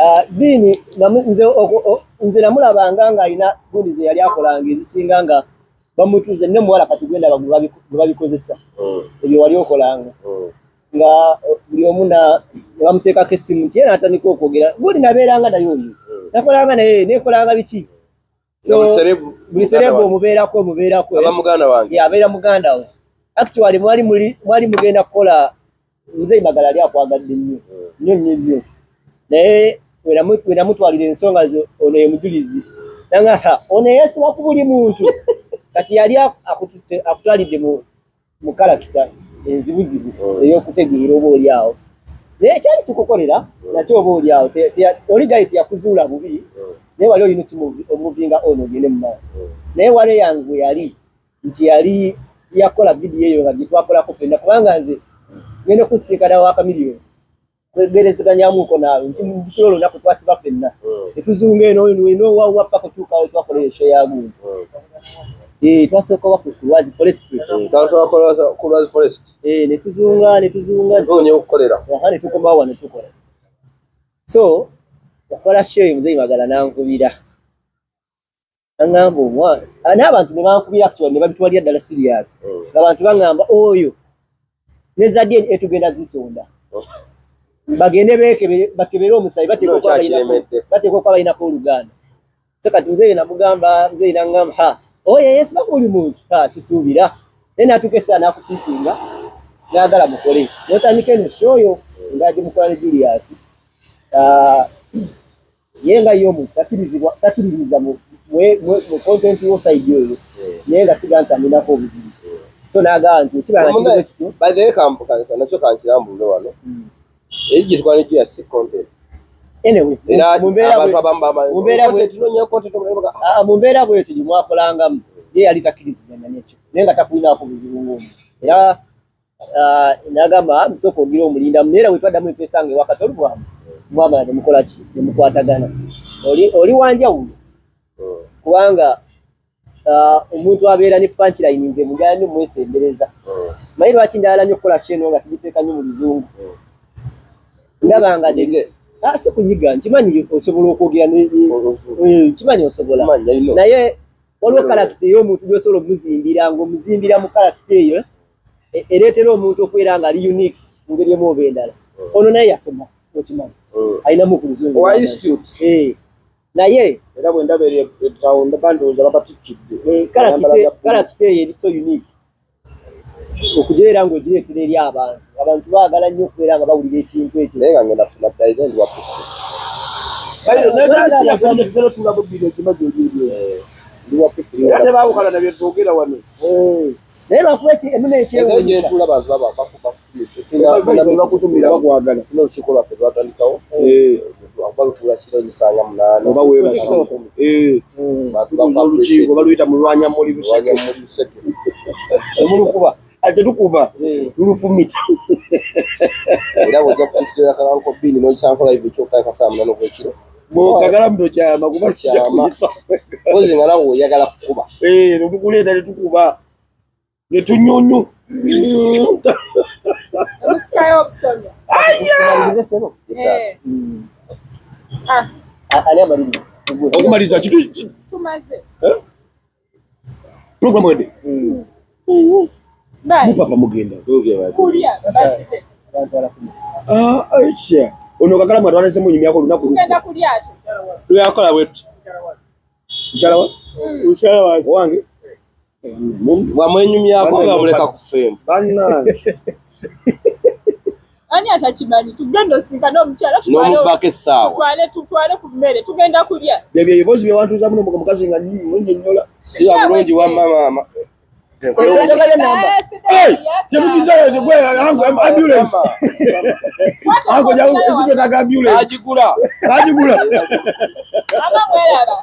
Ah, Bini nze namulabanga ng'alina gundi ze yali akolanga ezisinga nga bamutuuze ne muwala kati gwendaba gwe babikozesa ebyo wali okolanga. Nga buli omu ne bamuteekako essimu nti ye n'atandika okwogera guli nabeeranga naye oyo nakolanga naye nekolanga biki. So buli celeb omubeerako omubeerako aba muganda wange. Yeah, abeera muganda we. Actually mwali mugenda kukola Muzeeyi Magala ali akwagadde nnyo nnyo nnyo nnyo, naye wenamutwalira ensonga zo ono ye mujulizi nanga ono yeesiba ku buli muntu. Kati yali akutwalidde mu character enzibuzibu ey'okutegeera oba oli awo, naye kyali kikukolera nakyo oba oli awo oli guy teyakuzuula bubi, naye wali olina omuvinga ono ogende mu maaso. Naye wale yange bwe yali nti yali yakola vidiyo eyo nga gye twakolako ffenna, kubanga nze ngenda okusinkana wa Chameleone kwegerezeganyamuko naawe nti mukiro olunaku twasiba ffenna netuzunga eno eno wawa paka tuukawo twakola eyo show ya gundi. Twasooka wa ku Lwazi Forestry. Ku Lwazi Forest. Netuzunga netuzunga tunonye okukolera. Aha, netukomawo wano tukola. So okukola show eyo Muzeeyi Magala nankubira aŋŋamba omwana n'abantu ne bankubira actually ne babitwalira ddala serious, ng'abantu baŋŋamba oyo ne za DNA tugenda zisonda bagende beekebere bakebere omusayi bateekwa okuba bateekwa okuba balinako oluganda. So kati muzeeyi namugamba, muzeeyi naŋŋamba ha oyo yeesiba ku buli muntu, ha sisuubira, naye n'atuuka essaawa n'akupiikinga n'agala mukole n'otandika eno show yo nga gyemukola ne Julius. Ah, ye nga ye omuntu takkirizibwa takkiririza mu content wo side oyo, naye nga siga nti aninako obuzibu, so n'agamba nti ekiba nga kiri bwe kityo. By the way, nakyo kankirambulule wano eri gye tukwana Julius si content. Anyway, era mu mbeera abantu abamu mu mbeera content tunoonya content omulala Ah, mu mbeera bwetyo gye mwakolangamu ye yali takkiriziganya n'ekyo, naye nga takulinaako buzibu ng'omu era n'agamba, "Ah, nsooka ogira omulindamu," naye era bwe twaddamu empeesa nga ewaka tolubwamu mwamala ne mukola ki ne mukwatagana. Oli wanjawulo kubanga omuntu abeera ne punchline nze mujala nnyo mwesembereza. Manyi lwaki njagala nnyo okukola show eno nga tugiteeka nnyo mu luzungu? Ndaba nga Nyige. Ah, si kuyiga, nkimanyi osobola okwogera nkimanyi osobola, naye waliwo character ey'omuntu gy'osobola omuzimbira ng'omuzimbira mu character eyo ereetera omuntu okubeera nga ali unique mu ngeri emu oba endala. Ono naye yasoma, okimanyi alinamu ku luzungu. Wa institute. Naye era bwe ndaba eri etawo ndaba ndowooza babatikkidde. Character eyo eri so unique okugibeera ng'ogireetera eri abantu. Abantu baagala nnyo okubeera nga bawulira ekintu ekyo. Naye nga ngenda kusoma ddaire ndi wa Naye yaffe tetutera tulamu bbiri ekimazi olyebyo ndi wa era tebaawukana na bye twogera wano. Naye lwakuba emu ekyewuunyisa gyentula abantu baba bakutumira bakwagala. Tulina olukiiko lwaffe lwatandikawo okuba lutuula kiro gisanga 8. Oba weebase tutuuza olukiiko baluyita mulwanya muli luseke. Muli luseke. Emulukuba. Ate tukuba lulufumita. Era bwojja ku TikTok ya Kalanko Bini n'ogisanko live ekyokka saa 8 ogw'ekiro. Bw'okagala muto kyama kuba Kyama. kuyisa. Mpozi nga nawe oyagala kukuba. Netukuleeta netukuba netunyonyo. Omusikayo obusolya. Tumalirize ssebo. Ah, Ani amaliriza? Okumaliza kitu tumaze. Program wedde. Bye. Mupapa mugenda Kulya basite. Abantu balakuma. Ah, Aisha ono kagalamu atwalese munyumyako olunaku. Tugenda kulya ate. Tuyakola bwetu. Mukyala wa mukyala wange. Owange. Wamwenyumyako nga muleka kufeemu. Bannange. Ani atakimanyi tugenda osinkana omukyala tutwale n'omubbako essaawa. Tutwale ku mmere tugenda kulya. Byebyo ebibozi byewantuuza muno mukazi nga munnyonnyola. Siba bulungi wamma maama. Togabye namba. Tetugizayo tegwe ambulance anko jangu esitwetaaga ambulance. Agigula. Agigula. Ama mweraba.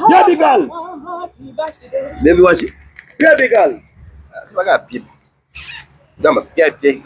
Baby girl. Baby waki? Baby girl. Sibaga pye gamba pye pye.